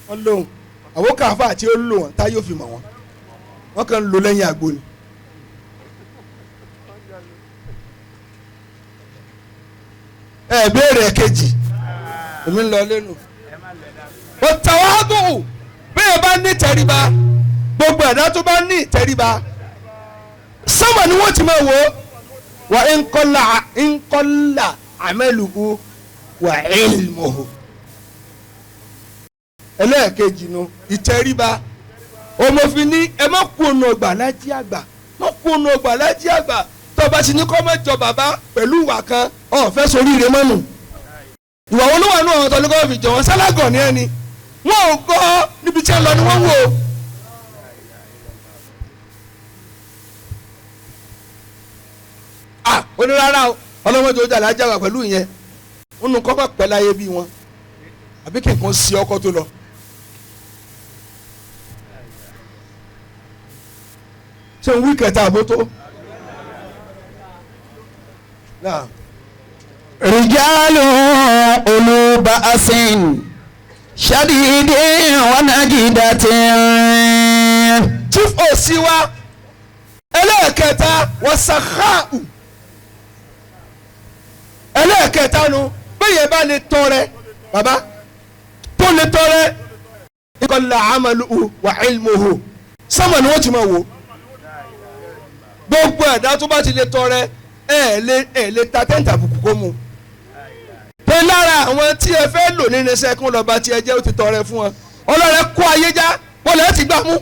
Wọ́n lóhùn àwọn káfá àti ó lò wọ́n tá yóò fi mọ̀ wọ́n wọ́n kàn ń lò lẹ́yìn àgbo ni. Ẹ béèrè kejì èmi ń lọ lẹ́nu. Òtàwádùn bẹ́ẹ̀ bá ní ìtẹríba gbogbo ẹ̀dá tó bá ní ìtẹríba sọ́mọ̀ ni wọ́n ti máa wò ó wà ńkọ́lá àmẹ́lùkù wà ìlmùhù. Ẹlẹ́ẹ̀kejì nu ìtẹríba òmòfin ní ẹ má kú ọ̀nà ọgbà lájí àgbà má kú ọ̀nà ọgbà lájí àgbà tó bá ti ní kọ́ mọ́ jọ bàbá pẹ̀lú ìwà kan ọ̀fẹ́ soríire mọ́nu. Ìwà wo ló wà ní àwọn tọ́lú kọ́ fi jọ wọn sálágọ̀ ní ẹni wọn ò gbọ́ níbi tí ẹ lọ ni wọ́n wò. À onírárá o ọlọ́mọdé ojú àlájá wà pẹ̀lú ìyẹn nínú kọ́ bá pẹ́ láyé bí wọn àbí kí nǹkan sí ọkọ tó lọ. Ṣé n wí kẹta àbótó? Náà. Rijalu ulu ba'sin shadidin wa najidatin. Chief Osiwa ẹlẹ́ẹ̀kẹta wasakha'u ẹlẹ́ẹ̀kẹta nu bẹ́ẹ̀ bá lè tọrẹ bàbá tó lè tọrẹ ìkọlà amaluhu wà ilmuhu sọ́mọ̀ ni wọ́n ti máa wò gbogbo ẹ̀dá tó bá ti lè tọrẹ ẹ̀ lè ta tẹ́ǹtì àbùkù kó mu pé lára àwọn tí ẹ fẹ́ lò nínú iṣẹ́ kún lọ́ba tí ẹ jẹ́ ó ti tọrẹ fún wọn ọlọ́rẹ kó ayé já bọ́lá ẹ ti gbà mú.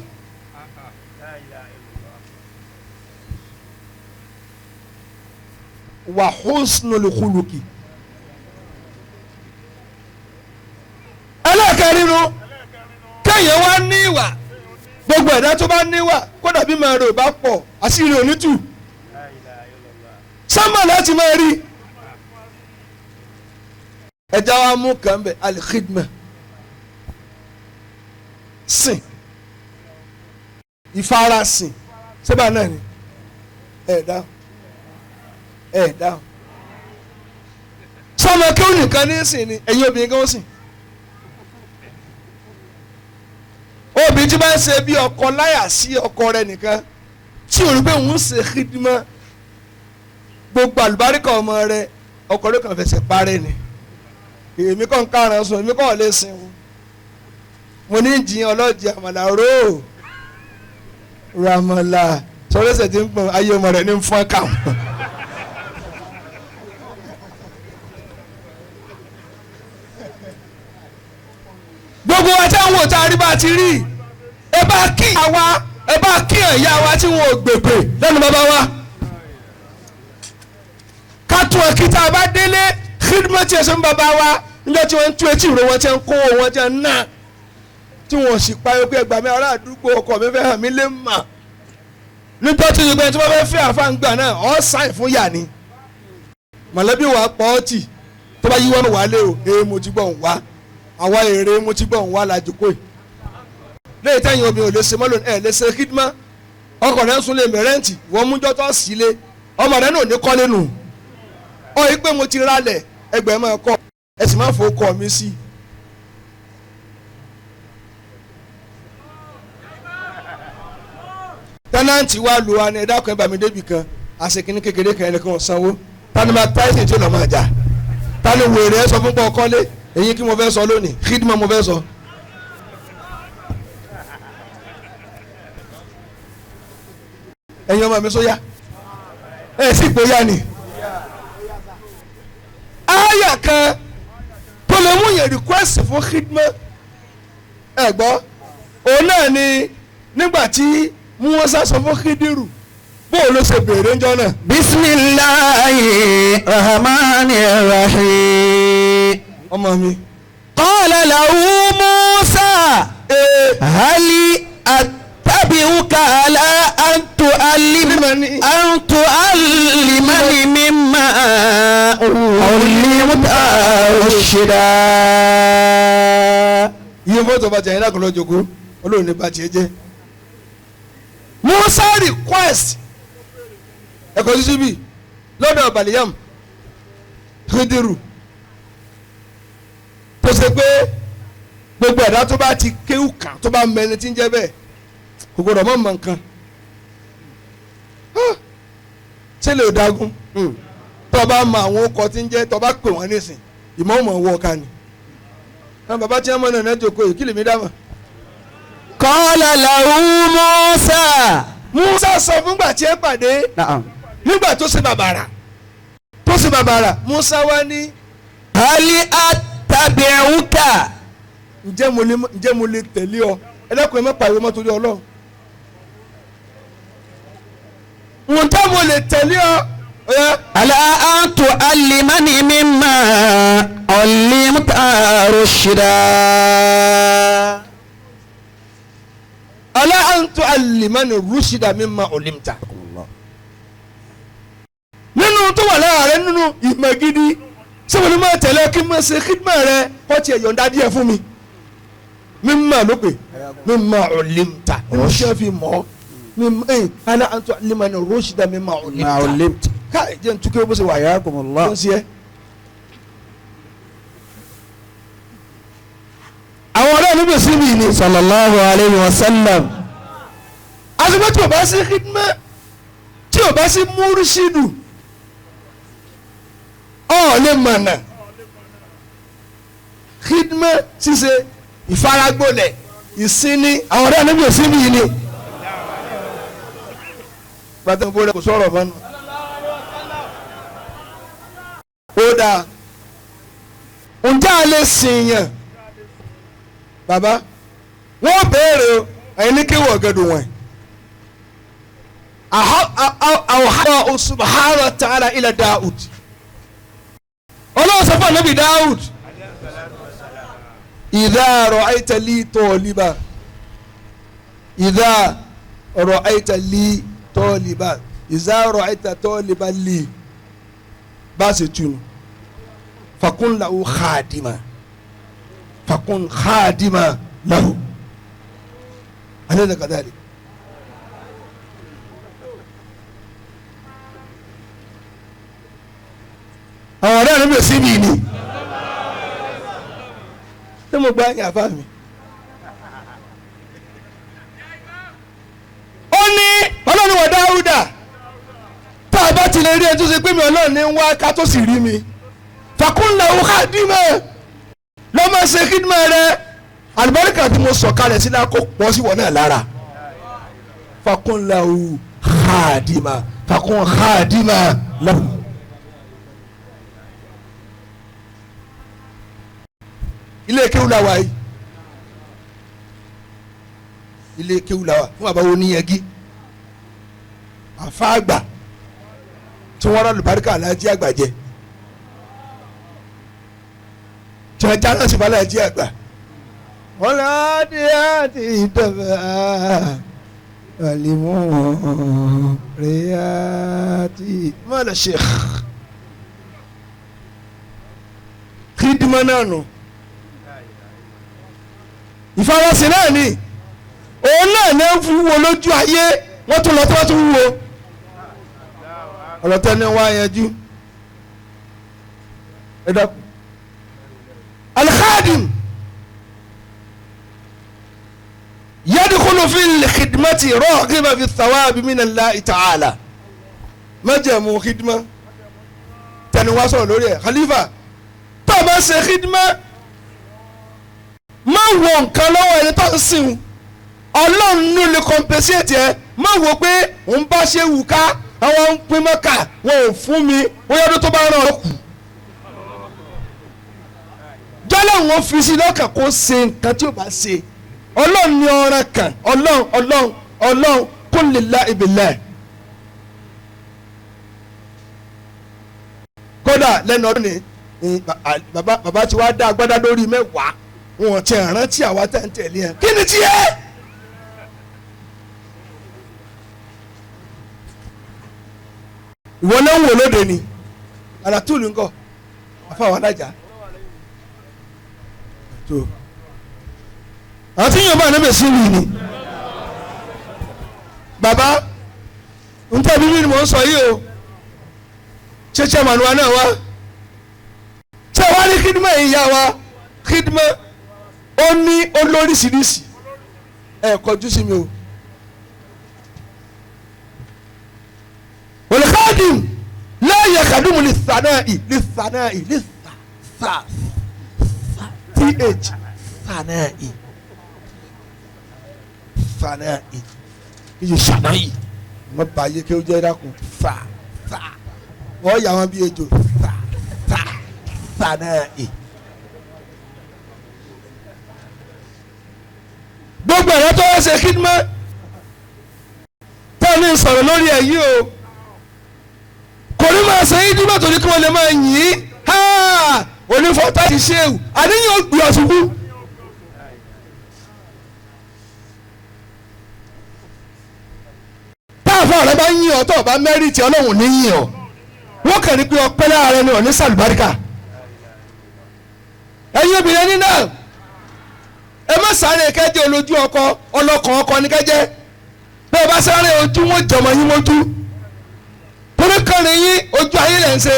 Wà husnul khuluqi. Ẹlẹ́kẹ̀rin nu kéèyàn wá ní ìwà gbogbo ẹ̀dá tó bá níwà kódà bí màá rò bá pọ̀ àṣírí onítù sánmà láti máa rí ẹja wa mú kàn bẹ alikhidma sìn ìfarasìn sẹ́bà náà ni ẹ̀ dáhùn ẹ̀ dáhùn sọmọ kí ó nìkan ní sìn ni ẹ̀yin obìnrin kan ó sìn obìnrin tí bá ń ṣe bí ọkọ láyà sí ọkọ rẹ̀ nìkan tí ò rí pé òun ń ṣe khidma gbogbo àlùbáríkà ọmọ rẹ̀ ọkọ rẹ̀ kàn fẹsẹ̀ parẹ́ ni èmi kàn ń kárán sùn èmi kàn lè sìn o mo ní jiyàn ọlọ́jì àmàlà róò ramala sọlẹ́sẹ̀ tí ń pọn ayé ọmọ rẹ̀ ní fún ká wọn. Gbogbo wa tí àwọn òtá rí bá ti rí ẹ bá kí àwa ẹ bá kí ẹ̀yà wa tí wọn ò gbègbè lẹ́nu bàbá wa. Ká tún ọkì tá a bá délé kíndìmọ́ tí ẹ sọ ń bàbá wa níjọ́ tí wọ́n ń tú etí ìró wọn tí wọ́n ń kó wọn tí wọ́n ń ná tí wọ́n sì pariwo pé ẹgbàá mi ará àdúgbò ọkọ mi fẹ́ hàn mí lé mà nítorí tí gbogbo ẹni tí wọ́n fẹ́ fẹ́ àfáǹgbà náà ọ́ sáìn fún yà ni mọ̀lẹ́bí wa pọ̀ ọ́ tì tó bá yíwọ́ wà lé o ee mo ti gbọ́ ń wá àwa èrè mo ti gbọ́ ń wá làjòkó yìí lẹ́yìn tẹ́yìn obìnrin ò lè ṣe mọ́lò ẹ̀ lè ṣe kídímà ọkọ̀ rẹ̀ ń sun lè mẹ́rẹ́ǹtì wọ́n mú jọ́tọ̀ sí lé ọmọ rẹ̀ náà ò ní kọ́ lẹ́nu ọ yìí pé mo ti ralẹ̀ ẹgbẹ̀rún máa kọ́ ẹ sì máa fowó kọ́ mi sí i. Tẹ́nàntì wa lu wa ni ẹ dákun ẹ bá mi débi kan àṣekínní kékeré kan ẹnìkan sanwó tani ma táyì tí ó lọ máa jà tani wèrè ẹ sọ fún pọ kọ́lé èyí kí mo fẹ́ sọ lónìí kídìmọ̀ mo fẹ́ sọ. Ẹ̀yin ọmọ mi sóyá ẹ sì gbóyà ni. Àyà kan tó lè mú yẹn request fún kídìmọ̀ ẹ gbọ́ òun náà ni nígbà tí Musa sọ fún Khidiru bóò ló ṣe béèrè ńjọ́ náà. Bisimilahi rahmani rahim. Ọmọ mi. Qala lahu Musa hali attabi'uka ala an tu'allimani mimma ullimta rushda. Iye fọ́tò bàtì ẹ̀yin náà kò lọ jòkó olóòrùn ní bàtì ẹ jẹ́. Musa request ẹ̀kọ́ sísú bi lọ́dọ̀ Baliyam Khidiru tó ṣe pé gbogbo ẹ̀dá tó bá ti kéwù kàn tó bá mẹni tí ń jẹ́ bẹ́ẹ̀ kò gbọdọ̀ mọ̀ mọ̀ nǹkan ṣé lè dagun tó bá mọ àwọn ọkọ̀ tí ń jẹ́ tó bá pè wọ́n nísìn ìmọ̀ ọmọ wọ ọ̀ka ni àwọn bàbá tí wọ́n mọ̀ náà náà jókòó yìí kí lèmi dá mọ̀. Qala lahu Musa. Musa sọ fúngbà tí ẹ pàdé nígbà tó ṣe bàbàrà tó ṣe bàbàrà Musa wá ní. Hali attabi'uka. Ǹjẹ́ mo lè tẹ̀lé ọ ẹ dákun ẹ má pariwo mọ́ torí Ọlọ́run. Ǹjẹ́ mo lè tẹ̀lé ọ. Ala an tu'allimani mimma ullimta rushda. Ala an tu'allimani rushda mimma ulimta. Nínú tó wà lára rẹ nínú ìmọ̀ gidi ṣé mo ní máa tẹ̀lé kí n máa ṣe khidma rẹ kọ́ tiẹ̀ yọ̀ǹda díẹ̀ fún mi. Mimma ló pè mimma ulimta ṣé fi mọ̀ ọ́ ala an tu'allimani rushda mimma ulimta. Káì jẹ́ ntukẹ́ bó ṣe wà yá tó ń ṣe é. Àwọn ọ̀rẹ́ mi bẹ̀ sí mi ni. Sallallahu alayhi wa sallam. Àsìkò tí o bá sí khidma tí o bá sí múrúṣídù ọ̀ lè mọ̀nà khidma ṣíṣe ìfaragbolẹ̀ ìsinmi àwọn ọ̀rẹ́ mi bẹ̀ sí mi ni. Gbàtẹ́ mo bó rẹ̀ kò sọ̀rọ̀ mọ́nu. Ó dáa ǹjẹ́ a lè sìn yàn bàbá wọ́n béèrè o ẹ̀yin ní kí wọ́n gẹ̀dùn wọ̀nyí. Àwòhálà subhanahu wa ta'ala ila Daud. Ọlọ́run sọ fún ànábì Daud. Idha ra'ayta li taliba idha ra'ayta li taliba idha ra'ayta taliba li bá a ṣe tunu fakun lahu khadima fakun khadima lahu alaysa kadhalik. Àwọn ọ̀rẹ́ mi bẹ̀ síbi ni ṣé mo gba ẹ̀yìn àfa mi. Ó ní ọlọ́run wọ̀ Dáúdà tá a bá ti lè rí ẹ tó ṣe pé mi ọlọ́run ní wá ká tó sì rí mi fàkúnlẹ̀ òun ká dìímọ̀ lọ́ máa ṣe kídìmọ̀ rẹ àlùbáríkà tí mo sọ̀kalẹ̀ sí la kó pọ̀ sí wọ̀ náà lára fàkúnlẹ̀ òun ká dìímọ̀ fàkún ká dìímọ̀ lọ́wọ́. Ilé kéwú la wà yìí ilé kéwú la wà fún bàbá wo níyẹgí àfa àgbà tí wọ́n rà lùbáríkà alájí àgbà jẹ tí wọ́n jáná sí alájí àgbà wọ́n lọ dé àti ìdọ̀bà àlìmọ́ rẹ̀ àti mọ́lẹ̀ sheikh kídìmọ́ náà nù. Ìfarasìn náà ni òun náà ní ń fún wo lójú ayé wọ́n tún lọ tí wọ́n tún wúwo ọ̀rọ̀ tẹ́ni wá yanjú ẹ dákun. Al-khadim yadkhulu fi al-khidmati raghiban fi thawabi min Allahi ta'ala májẹ̀mú khidma tẹ́ni wá sọ̀rọ̀ lórí ẹ̀ khalifa tó o bá ṣe khidma má wo nǹkan lọ́wọ́ ẹni tó ń sìn ọlọ́run ló lè compensate ẹ má wo pé òun bá ṣe wù ká àwọn ń pín mọ́kà wọn ò fún mi bóyá ọdún tó bá ràn ọ́ kù jọ́lá wọn fi sí lọ́kàn kó ṣe nǹkan tí ò bá ṣe ọlọ́run ní ọ̀ràn kan ọlọ́run ọlọ́run ọlọ́run kul lillahi billah. Kódà lẹ́nu ọdún ni bàbá tí wàá dá agbádá lórí mẹ́wàá wọn ti rántí àwa tẹ̀ ń tẹ̀lé ẹ kí ni tiẹ̀. Ìwọ náà ń wò lóde ni àràtúlù ńkọ́ àfàwọn alájà tó àti yóò bá níbẹ̀ sí mi ni bàbá ntẹ́ bíbí ni mò ń sọ yìí o ṣé chairman wa náà wá ṣé wàá ní kídìmọ̀ yìí yá wa kídìmọ̀ ó ní olóríṣiríṣi ẹ kọjú sí mi o. Olùkádìm láàyè kàdúmù lè sànáì lè sànáì lè sà sà th sànáì sànáì iye sànáì wọn bá yé kí ó jẹ́ dákun sà sà wọ́n yà wọn bí ejò sà sà sànáì. Gbogbo ẹ̀rọ tó wá ṣe kídìmọ́ tẹ́lẹ̀ ń sọ̀rọ̀ lórí ẹ̀ yìí o kò ní máa ṣe yín dígbà tó ní kí wọ́n lè máa yìn ín onífọ́tà ti ṣe ewu àníyàn ó gbé ọ̀ṣubú. Táàfà rẹ bá yìn ọ́ tó o bá mẹ́rìtì ọlọ́run ní yìn ọ́ wọ́n kàn ní pé ọpẹ́ lára ẹni ò ní sàlùbáríkà. Ẹ̀yin obìnrin ní náà ẹ má sáré kẹ́jẹ́ olójú ọkọ ọlọ́kàn ọkọ ní kẹ́jẹ́ bẹ́ẹ̀ bá sáré ojú wọn jọmọ yín mójú torí kọrin yín ojú ayé lẹ̀ ń ṣe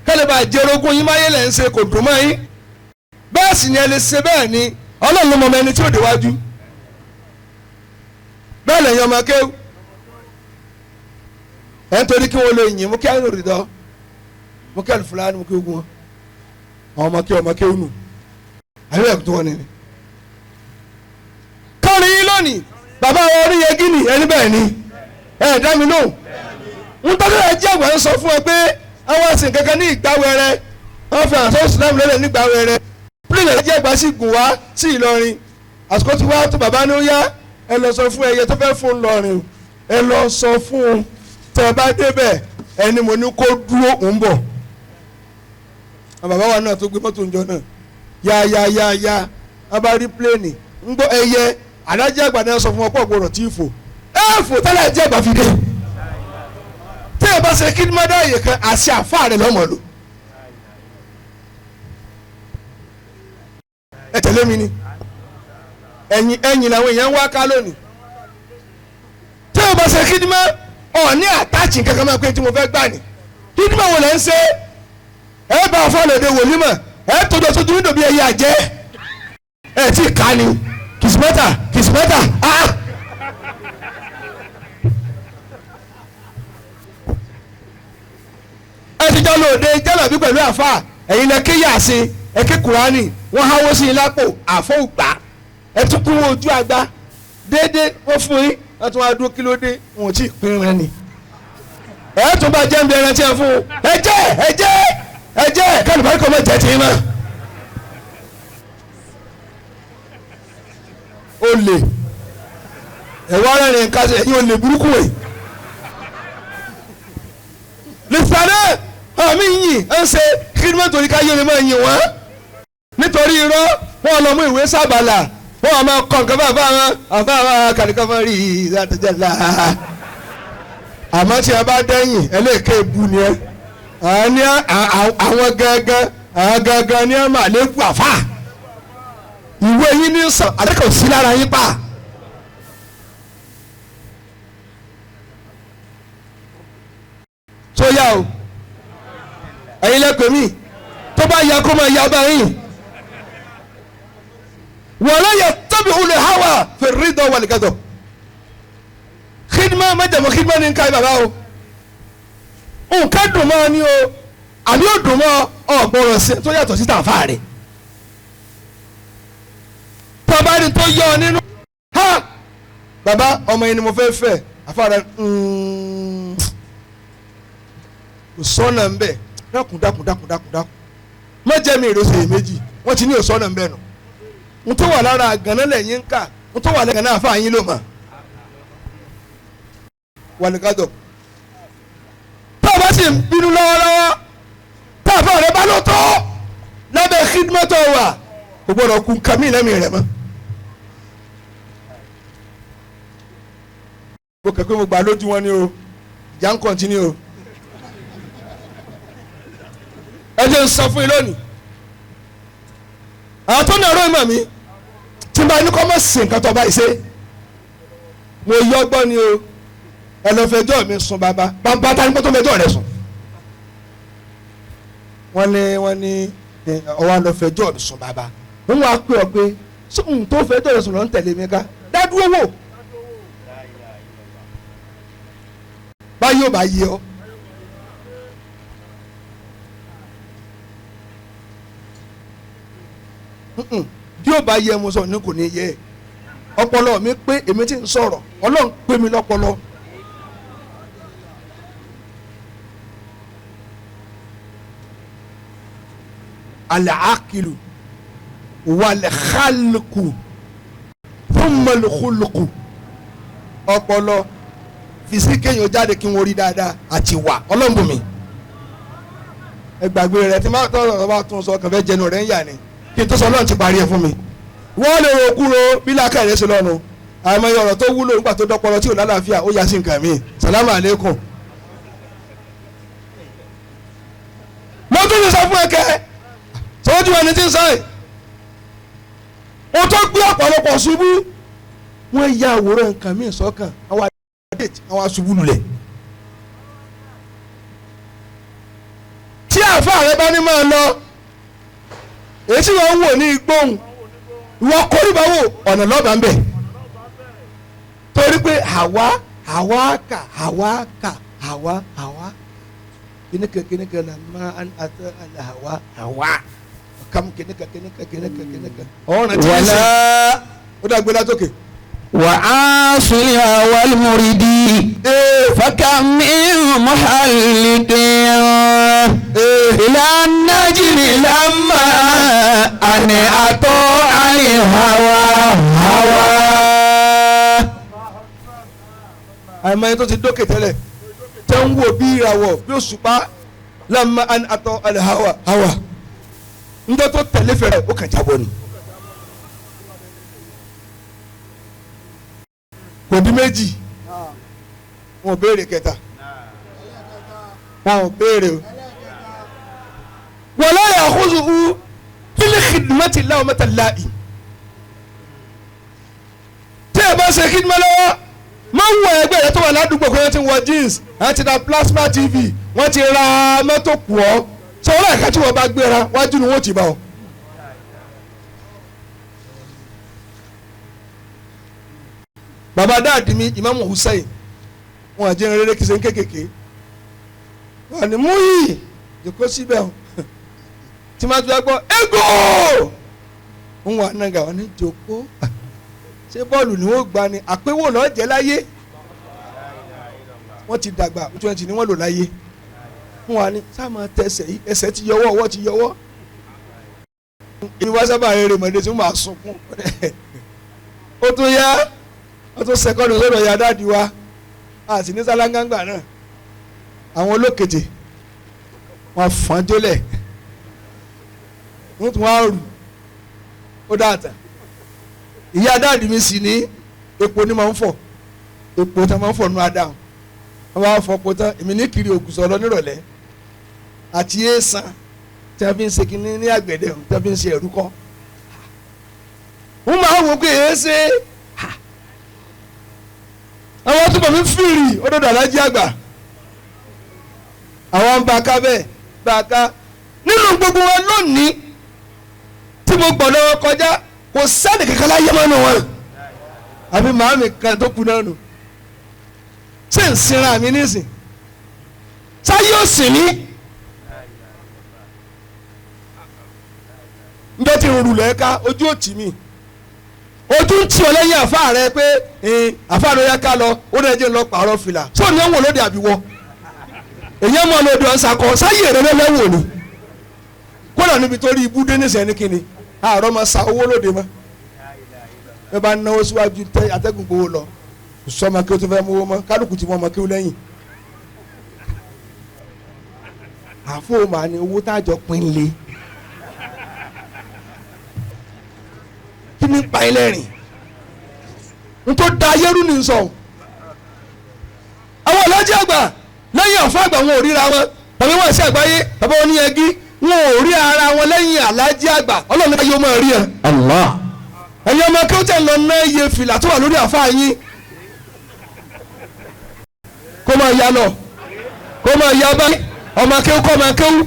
kẹ́lẹ́ bá jẹ́ orogún yín máyé lẹ̀ ń ṣe kò dùn mọ́ yín bẹ́ẹ̀ sì ni ẹ lè ṣe bẹ́ẹ̀ ni ọlọ́run ló mọ ọmọ ẹni tí ò déwájú bẹ́ẹ̀ lẹ́yìn ọmọ kéwù ẹ̀ ń torí kí wọ́n lè yìn mú kí àyìn òrìdọ́ mú kí àlùfáà mú kí ogun wọn àwọn ọmọ kéwù ọmọ kéwù nù àyè ẹ̀kú tó wọn ni. Kọrin yín lónìí bàbá wa orí yẹ gíní ẹni bẹ́ẹ̀ ni ẹ̀ dá mi lóhùn ntọ́jú ẹ jẹ́ àgbà ń sọ fún ẹ pé àwọn àsìn kankan ní ìgbà wẹrẹ wọ́n fi àṣọ ìsìlámù lẹ́lẹ̀ nígbà wẹrẹ pílẹ̀ ẹ jẹ́ àgbà sì gùn wá sí Ìlọrin àsìkò tí wàá tó bàbá ní ó yá ẹ lọ sọ fún ẹyẹ tó fẹ́ fún lọrin ẹ lọ sọ fún un tẹ bá débẹ̀ ẹni mo ní kó dúró ń bọ̀ àwọn bàbá wa náà tó gbé mọ́tò ń jọ náà yá yá yá yá wọ́n bá rí pléènì ń gbọ́ ẹyẹ alájẹ́ àgbà náà sọ fún wọn pọ̀ gbọ́dọ̀ tí ì fò ẹ fò tẹ́lẹ̀ ẹ̀jẹ̀ àgbà fi dé tí ẹ bá ṣe kí ní mọ́dá yìí kan àṣẹ àfa rẹ̀ lọ́mọ lò ẹ tẹ̀lé mi ni ẹ̀yìn ẹ̀yìn làwọn èèyàn ń wá ká lónìí tí ẹ bá ṣe kí ní mọ́ ọ̀ ní àtàchì kankan máa pé tí mo fẹ́ gbà ní kí ní mọ́ wò lẹ́ ń ṣe ẹ bá a fọ́ lòdì wòlímọ̀ ẹ tójọ sójú wíńdò bí ẹyẹ àjẹ́ ẹ tí ì ká ni kìsìmẹ́tà kìsìmẹ́tà ah. Ẹ ti jọ lòdì jálàbí pẹ̀lú àfa ẹ̀yin lẹ kéyà sí ẹ ké kùránì wọ́n háwó sí i lápò àfọ̀ ògbà ẹ tún kún ojú àgbà déédéé wọ́n fún yín wọ́n tún wá dúró kí ló dé wọn ò tí ì pín rẹ ni ẹ tún bá jẹ́ ń bí ẹran tí ẹ fún un ẹ jẹ́ ẹ jẹ́ ẹ jẹ́ kálíbárí kọ́ mọ̀ jẹ́ tì í mọ́. Olè ẹ̀wọ́ ara rẹ̀ nǹkan ṣe ẹ̀yin olè burúkú wẹ̀. Lìsàlẹ̀ àmì yìn ẹ̀ ń ṣe kí ni wọ́n torí ká yé mi máa yìn wọ́n nítorí irọ́ wọ́n lọ mú ìwé sábàlà wọ́n máa kọ́ nǹkan bá wọn àbá wọn kàlíkọ́ fún rí ìdátẹ́jẹ́lá àmọ́ tí a bá dẹ́yìn ẹlẹ́ẹ̀kẹ́ ìbú ni ẹ àwọn gangan àwọn gangan ni ẹ máa lè kú àfà ìwé yín ní sàn àdékò sí lára yín pa. Tó yá o ẹ̀yin lẹ́pẹ̀ mí tó bá ya kó máa ya bá yín wala yattabi'u al-hawa fi ar-rida wal-ghadab khidma májàmú khidma ní nǹkan bàbá o nǹkan dùn mọ́ ni o àbí ó dùn mọ́ ọ̀gbọ̀rọ̀ sí tó yàtọ̀ sí tàǹfà rẹ̀ tọ́ba ni tó yọ ọ nínú ha bàbá ọmọ yẹn ni mo fẹ́ fẹ́ àfàrà kò sọ́nà ń bẹ̀ dákun dákun dákun dákun dákun má jẹ́ mi ìrọsẹ̀ méjì wọ́n ti ní òsọ́nà ń bẹ̀ nù n tó wà lára gànà lẹ́yìn ń kà n tó wà lẹ́yìn gànà àfa yín ló mà wàlúkàdọ̀ tá a bá sì ń bínú lọ́wọ́lọ́wọ́ tá a fà rẹ bá ló tó lábẹ́ xidmọ́tò wà kò gbọ́dọ̀ kun kàmí lẹ́mìí rẹ̀ mọ́. Mo kẹ́ pé mo gbà lójú wọn ni o ìjà ń kọ́ntínú o ẹ jẹ́ ń sọ fún yín lónìí àwọn tó ní ọ̀rọ̀ ìmọ̀ mi tí n bá ní kọ́ mọ̀ sí nǹkan tó bá yìí ṣe mo yọ gbọ́ ni o ẹ lọ fẹjọ́ mi sùn bàbá bàbá ta ni kó tó fẹjọ́ rẹ sùn wọ́n ní ọwọ́ lọ fẹjọ́ mi sùn bàbá wọ́n wá pé ọ pé sóhun tó fẹjọ́ rẹ sùn lọ ń tẹ̀lé mi ká dádúró wò báyìí ò bá yé ọ. Bí ó bá yẹ mo sọ ní kò ní yẹ ọpọlọ mi pé èmi ti ń sọ̀rọ̀ Ọlọ́run pé mi lọ́pọlọ. Al-aqilu wal-khalqu thumma al-khuluqu ọpọlọ fisike yóò jáde kí n orí dáadáa àti wà Ọlọ́run bùn mi. Ẹ gbàgbé rẹ tí má tọrọ bá tún sọ kàn fẹ́ jẹnu rẹ ń yà ni kí n tó sọ Ọlọ́run ti parí ẹ fún mi. Wọ́n lè ro kúrò bí làákà rẹ̀ ṣe lọ́nu àmọ́ ọ̀rọ̀ tó wúlò nígbà tó dọ́pọlọ tí ò lálàáfíà ó yà sí nǹkan mi sàlámù àlékún. Mo tún ti sọ fún ẹ kẹ́ sọ́jú ẹni tí ń sọ yìí o tó gbé ọ̀pọ̀lọpọ̀ ṣubú wọ́n ya àwòrán nǹkan míì sọ́kàn àwọn àdéhùn àwọn aṣubú lulẹ̀. Tí àáfàá rẹ bá ní máa lọ èyí tí wọ́n ń wò ní igbóhùn ìwọ kórìbá wò ọ̀nà lọ́ba ń bẹ̀ torí pé àwa àwa kà àwa kà àwa àwa kìnìkan kìnìkan là máa ń àtẹ àwa àwa kam kìnìkan kìnìkan kìnìkan kìnìkan ọ̀ràn tí wọ́n ṣe ó dàgbé látòkè. Wà á sùnìyà wal-muridi fakam min muhalliqin ila najmi lamma an ata'a al-hawa hawa. Àìmọye tó ti dókè tẹ́lẹ̀ tẹ́ ń wò bí ìràwọ̀ bí òṣùpá lamma an ata'a al-hawa hawa njẹ́ tó tẹ̀lé fẹ̀rẹ̀ ó kàn jábọ̀ ni. Kò dín méjì. Wọn ò béèrè kẹta. Wọn ò béèrè o. Wala ya'khuzuhu fil khidmati lawmata la'im. Tí ẹ bá ṣe khidma lọ́wọ́, máa ń wọ ẹgbẹ́ rẹ tó wà ládùúgbò pé wọ́n ti wọ jeans, wọ́n ti ra plasma TV, wọ́n ti ra mọ́tò kù ọ́. Sọ wọ́n láìka tí wọ́n bá gbéra, wájú ni wọ́n ti bá ọ. Bàbá dáàdì mi Imam Hussein, wọn àjẹ́ rere kìí ṣe ń kékèké. Wọ́n ní mú yìí, jòkó síbẹ̀ o. Tí máa tún bá gbọ́, ego! Ń wà nága, wọ́n ní jòkó. Ṣé bọ́ọ̀lù ni wọ́n gbà ni? Àpéwò lọ́ọ́ jẹ́ láyé. Wọ́n ti dàgbà, 20 ni wọ́n lò láyé. Wọ́n wà ní sáà máa tẹsẹ̀ yìí, ẹsẹ̀ ti yọwọ́, ọwọ́ ti yọwọ́. Èmi wá sábà rere mọ̀dé tí wọ́n máa sunkún. Ó tún yá, ó tún sẹ́kọ́ndù sọ́dọ̀ ya dáàdi wa. A sì ní sálángàngbà náà. Àwọn olókèjè wọ́n fọ́n jólẹ̀. Wọ́n tún wá rù. Ó dáàtà. Ìyá dáàdi mi sì ní epo ní máa ń fọ̀. Epo tí wọ́n máa ń fọ̀ nù adáhùn. Wọ́n bá fọ epo tán, èmi ní kiri ògùsọ̀ lọ nírọ̀lẹ́. Àti èèsàn tí wọ́n fi ń ṣe kinní ní àgbẹ̀dẹ, tí wọ́n fi ń ṣe ẹ̀rú kọ́. Wọ́n máa wò pé èé ṣe. Àwọn tó bọ̀ mí fìrì ó dọ̀dọ̀ alájí àgbà. Àwọn ń bá a ká bẹ́ẹ̀ bá a ká. Nínú gbogbo wọn lónìí tí mo gbọ̀dọ̀ wọn kọjá, kò sẹ́ni kankan láyé mọ́nú wọn. Àbí màámi kan tó kú náà nù. Ṣé ń sinra mi nísìn? Sáyé ò sìn mí. Njọ́ tí ń rulẹ̀ ká ojú ò tì mí. Ojú ń tì ọ́ lẹ́yìn àfa rẹ pé àfa rẹ yá ká lọ, ó dẹ̀ jẹ́ lọ pààrọ̀ fìlà. Sọ ni wọ́n wò lóde àbíwọ́? Èyí mọ̀ lóde ọ̀sàkọ, sáyé rẹ lẹ́wọ̀ ni. Kódà níbi tó rí ibú dé nísìnyẹn ní kíni, àárọ̀ máa sa owó lóde mọ́. Ẹ bá náwó síwájú tẹ atẹ́gùn gbowó lọ. Kò sọ ọmọ kí o tó fẹ́ mú owó mọ́, kálukú ti mọ ọmọ kí o lẹ́yìn. Àfọ̀mà ni owó tá a jọ pín lé. Kí ni pa ilé rìn? N tó da ayérú ni sọ. Àwọn ọlọ́jì àgbà lẹ́yìn ọ̀fọ́ àgbà wọn ò ríra wọn. Bàbá wọn ṣe àgbáyé, bàbá wọn ní ẹgí, wọn ò rí ara wọn lẹ́yìn alájí àgbà. Ọlọ́run ayé ọmọ rí ẹ. Allah. Ẹ̀yin ọmọ kí ó tẹ̀ lọ ná iye fìlà tó wà lórí àfáà yín. Kó máa ya lọ, kó máa ya báyìí. Ọmọ kéwú kọ́ ọmọ kéwú,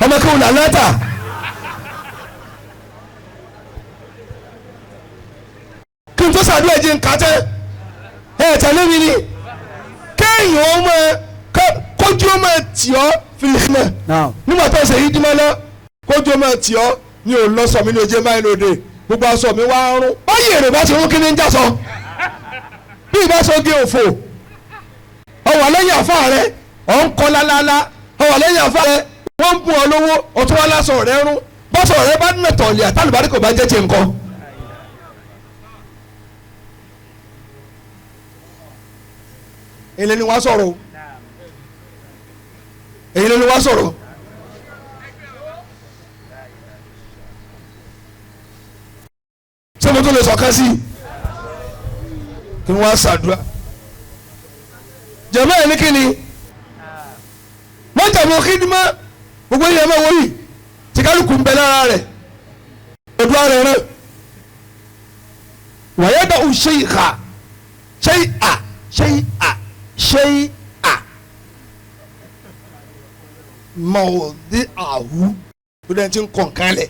ọmọ kéwú làlátà. Kí n tó sàdúrà jẹ́ nǹkan tẹ́ ẹ tẹ̀lé mi ni. Kéèyàn ó máa kójú ó máa tì ọ́ fìlìmọ̀. Nígbà tó ṣe yí dímọ́ lọ, kójú ó máa tì ọ́ ní ò lọ sọ mi ní ojú báyìí lóde. Gbogbo aṣọ mi wá ń rún. Báyìí èrè bá ti rún kí ni ń já sọ. Bí ìbá sọ gé òfò, ọwọ́ lẹ́yìn àfa rẹ, ọ̀ ń kọ́ lálálá. Ọwọ́ lẹ́yìn àfa rẹ, wọ́n ń bùn ọ lówó, ọtún wá lásọ rẹ rún. Bọ́sọ̀ rẹ bá nà tọ̀lì àtàlùbárí kò bá jẹ́ tiẹ̀ nǹkan. Èyí ni wọ́n sọ̀rọ̀ o. Èyí ni wọ́n sọ̀rọ̀. Ṣé mo tún lè sọ̀kan sí i? Kí wọ́n á ṣàdúrà. Jẹ̀mọ́ ẹ̀ ní kí ni? Wọ́n jẹ̀mọ́ kí ni mọ́? Gbogbo yẹn máa wọ́yì. Tí kálukú ń bẹ lára rẹ̀. Ọdún ara rẹ̀. Wàyẹ̀ dà ó ṣe ìhà. Ṣe ìhà. Ṣe ìhà. Ṣe ìhà. Mọ̀ọ́dí àwù. Ó dẹ́n ti ń kọ̀ nǹkan lẹ̀.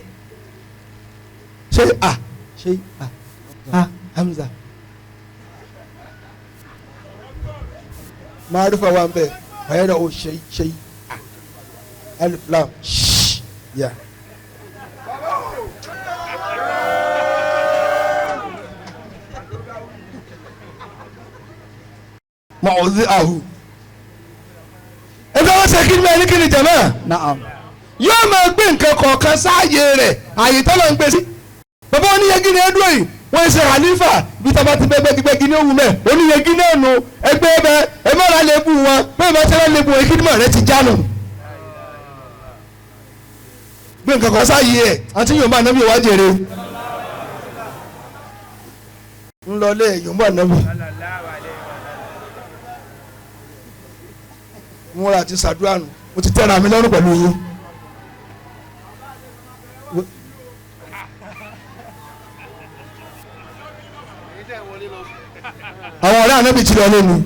Ṣe ìhà. Ṣe ìhà. Ha Hamza. Maarifa wa ń bẹ. Wàyẹ̀ dà ó ṣe ṣe ìhà. Alif lam ṣ ya. Mọ̀ọ́dí àwù. Ẹgbẹ́ wọn ṣe kí ni bẹ́ẹ̀ ní kí ni jẹ̀mọ́? Naam. Yóò máa gbé nǹkan kọ̀ọ̀kan sáàyè rẹ̀ àyè tọ́lọ̀ ń gbé sí. Bàbá oníyegi ni ẹdúró yìí, wọ́n ṣe àlífà bí tọ́ba ti bẹ́ gbẹ́gigbẹ́gi ní òwú mẹ́. Oníyegi náà nu ẹgbẹ́ bẹ ẹ má ra lébù wọn bẹ́ẹ̀ bá tẹ́lẹ̀ lébù wọn kíndìmọ̀ rẹ ti jánu. Gbé nǹkan kọ̀ọ̀kan sáàyè ẹ̀ àti Yorùbá ànábì wá jèrè. Ńlọlé Yorùbá ànábì. Múra àti sàdúrà nù mo ti tẹ́ra mi lọ́rùn pẹ̀lú yín. Àwọn ọ̀rẹ́ ànábì ti lọ lónìí.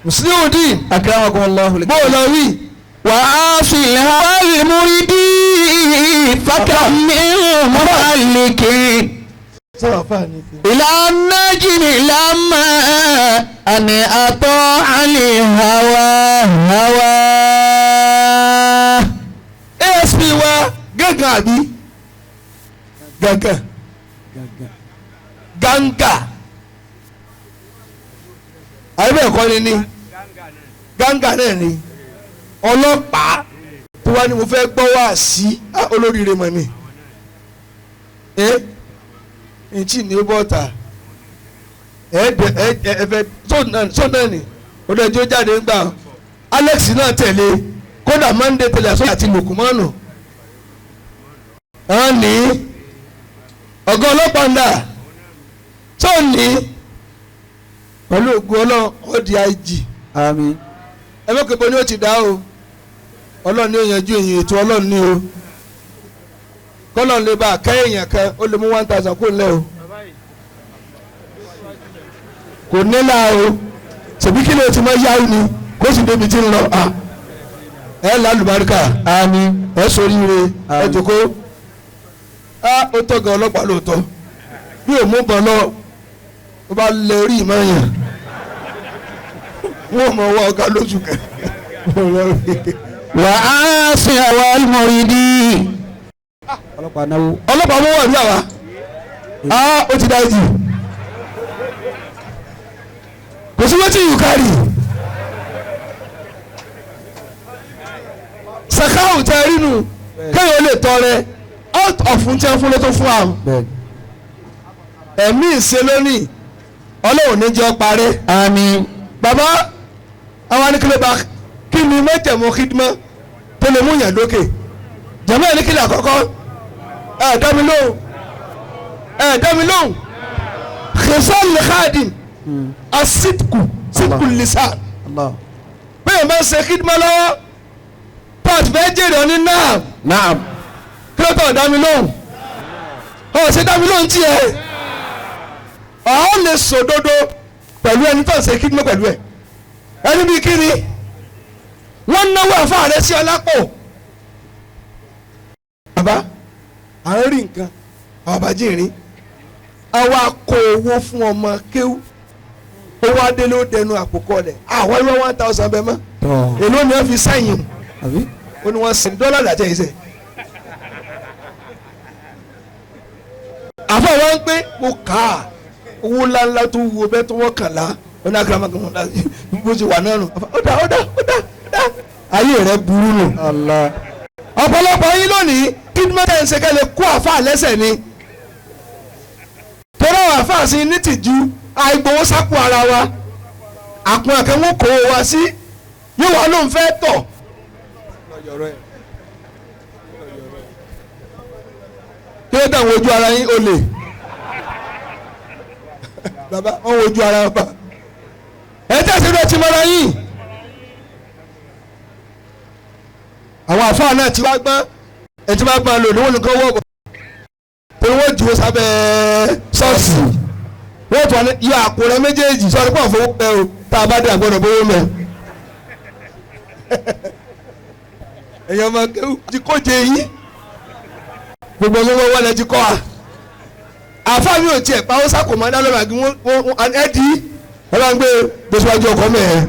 Mùsùlùmí Akramakumullahu. bó o lọ wí. وعاصي الهوى المريد فكم من معلق Sọ̀rọ̀ fáàní fi. إلى النجم لما أن أطاع الهوى هوى. ASP wa gángan àbí gángan gánga àbí ẹ̀kọ́ ni ní gánga náà ni ọlọ́pàá tó wá ní mo fẹ́ gbọ́ wá sí olóríire mọ̀ ni ẹ ntí ní bọ́tà ẹ ẹ ẹ fẹ́ tó náà ni ọdọ ẹjọ́ jáde ń gbà Alex náà tẹ̀lé kódà Monday tẹ̀lé àsọ̀rọ̀ àti Lukumanu àwọn ní ọ̀gá ọlọ́pàá ń dà tó ní pẹ̀lú ògùn ọlọ́run ó di IG. Àmín. Ẹ bá kébọ ni ó ti dá o ọlọ́run ní ó yanjú èyàn ètò ọlọ́run ní o kọ́lọ́run lè bá a kẹ́ èèyàn kan ó lè mú 1000 kó lẹ́ o kò nílà o ṣèbí kí ló ti mọ yáwó ni kó sì débi tí ń lọ à ẹ lálùbáríkà. Àmín. Ẹ soríire ẹ Àmín. jòkó á ó tọ́gà ọlọ́pàá lóòótọ́ bí ò mú bọ̀ lọ ó bá lẹ orí ìmọ̀ yẹn wọ́n mọ̀ wá ọ̀gá lóṣù kan. وعاصي الهوى المريد. Ọlọ́pàá náwó. Ọlọ́pàá mú wọ̀ ní àwa á ó ti dá jù kò sí wetin you carry sakawu tẹ rí nu kéèyàn lè tọrẹ out of ń tẹ́ fún ló tó fún àwọn Bẹ́ẹ̀ni. ẹ̀mí ìṣe lónìí ọlọ́run ní jẹ́ parẹ́. Àmín. Bàbá àwọn anìkílẹ̀ bá kí ni mẹ́jẹ̀mú khidma tó lè mú yàn lókè jẹ̀mọ́ ẹ̀nìkílẹ̀ àkọ́kọ́ ẹ̀ dá mi lóhùn ẹ̀ dá mi lóhùn khisal li khadim asitku sitku lisan Allah. bẹ́ẹ̀ bá ń ṣe khidma lọ́wọ́ port fẹ́ jèrè ọ́ní náà. Naam. Kí ló tọ̀ dá mi lóhùn ọ̀ ṣe dá mi lóhùn tiẹ̀ ọ̀ lè sòdodo pẹ̀lú ẹni tó ń ṣe khidma pẹ̀lú ẹ̀ ẹni bíi kíni wọ́n náwó àfa rẹ̀ sí ọlápò bàbá à ń rí nǹkan bàbá jìnrìn àwa kó owó fún ọmọ kéwú owó adé ló dẹnu àpòkọ rẹ̀ àwọn ìwé 1000 bẹ́ẹ̀ mọ́ Tọ́. èló ni wọ́n fi sẹ́yìn Àbí? ó ní wọ́n sìn dọ́là dàjẹ́ yìí sẹ́ àfọ wọn ń pé mo kà á owó ńláńlá tó wúwo bẹ́ẹ̀ tó wọ́n kàn lá ó ní akérèmọ kan bó ṣe wà náà nù ó dá ó dá ó dá ó dá ayé rẹ burú nù. Allah. Ọ̀pọ̀lọpọ̀ yín lónìí kí ni mọ́tẹ́ ń ṣe kẹ́ lè kó àfa lẹ́sẹ̀ ni torí àwọn àfa sí ní tìjú àìgbowó sápò ara wa àpò àkẹ́wọ́n kò wá sí yóò wá lóun fẹ́ tọ̀ kí ló dé àwọn ojú ara yín olè bàbá wọn wojú ara wọn pa ẹ tẹ̀sí ló ti mọ́ra yín àwọn àfáà náà ti wá gbọ́n ẹ ti wá gbọ́n lò ní wọn nìkan wọ́ ọ̀bọ̀ torí wọ́n jù ú sábẹ́ ṣọ́ọ̀ṣì wọ́n tún wá ní yọ àpò rẹ méjèèjì sọ́ọ́ni pọ̀ fowó pẹ́ o tá a bá dé àgbọ̀dọ̀ bówó mẹ́ ẹ̀yin ọmọ kéwù ti kó jẹ yín gbogbo ọmọ wọn lẹ ti kọ́ wa àfáà mi ò tiẹ̀ pa ó sákò mọ́ dáná màgí wọ́n ẹ di ẹ bá ń gbé gbèsèwájú ọkọ mẹ́ẹ̀.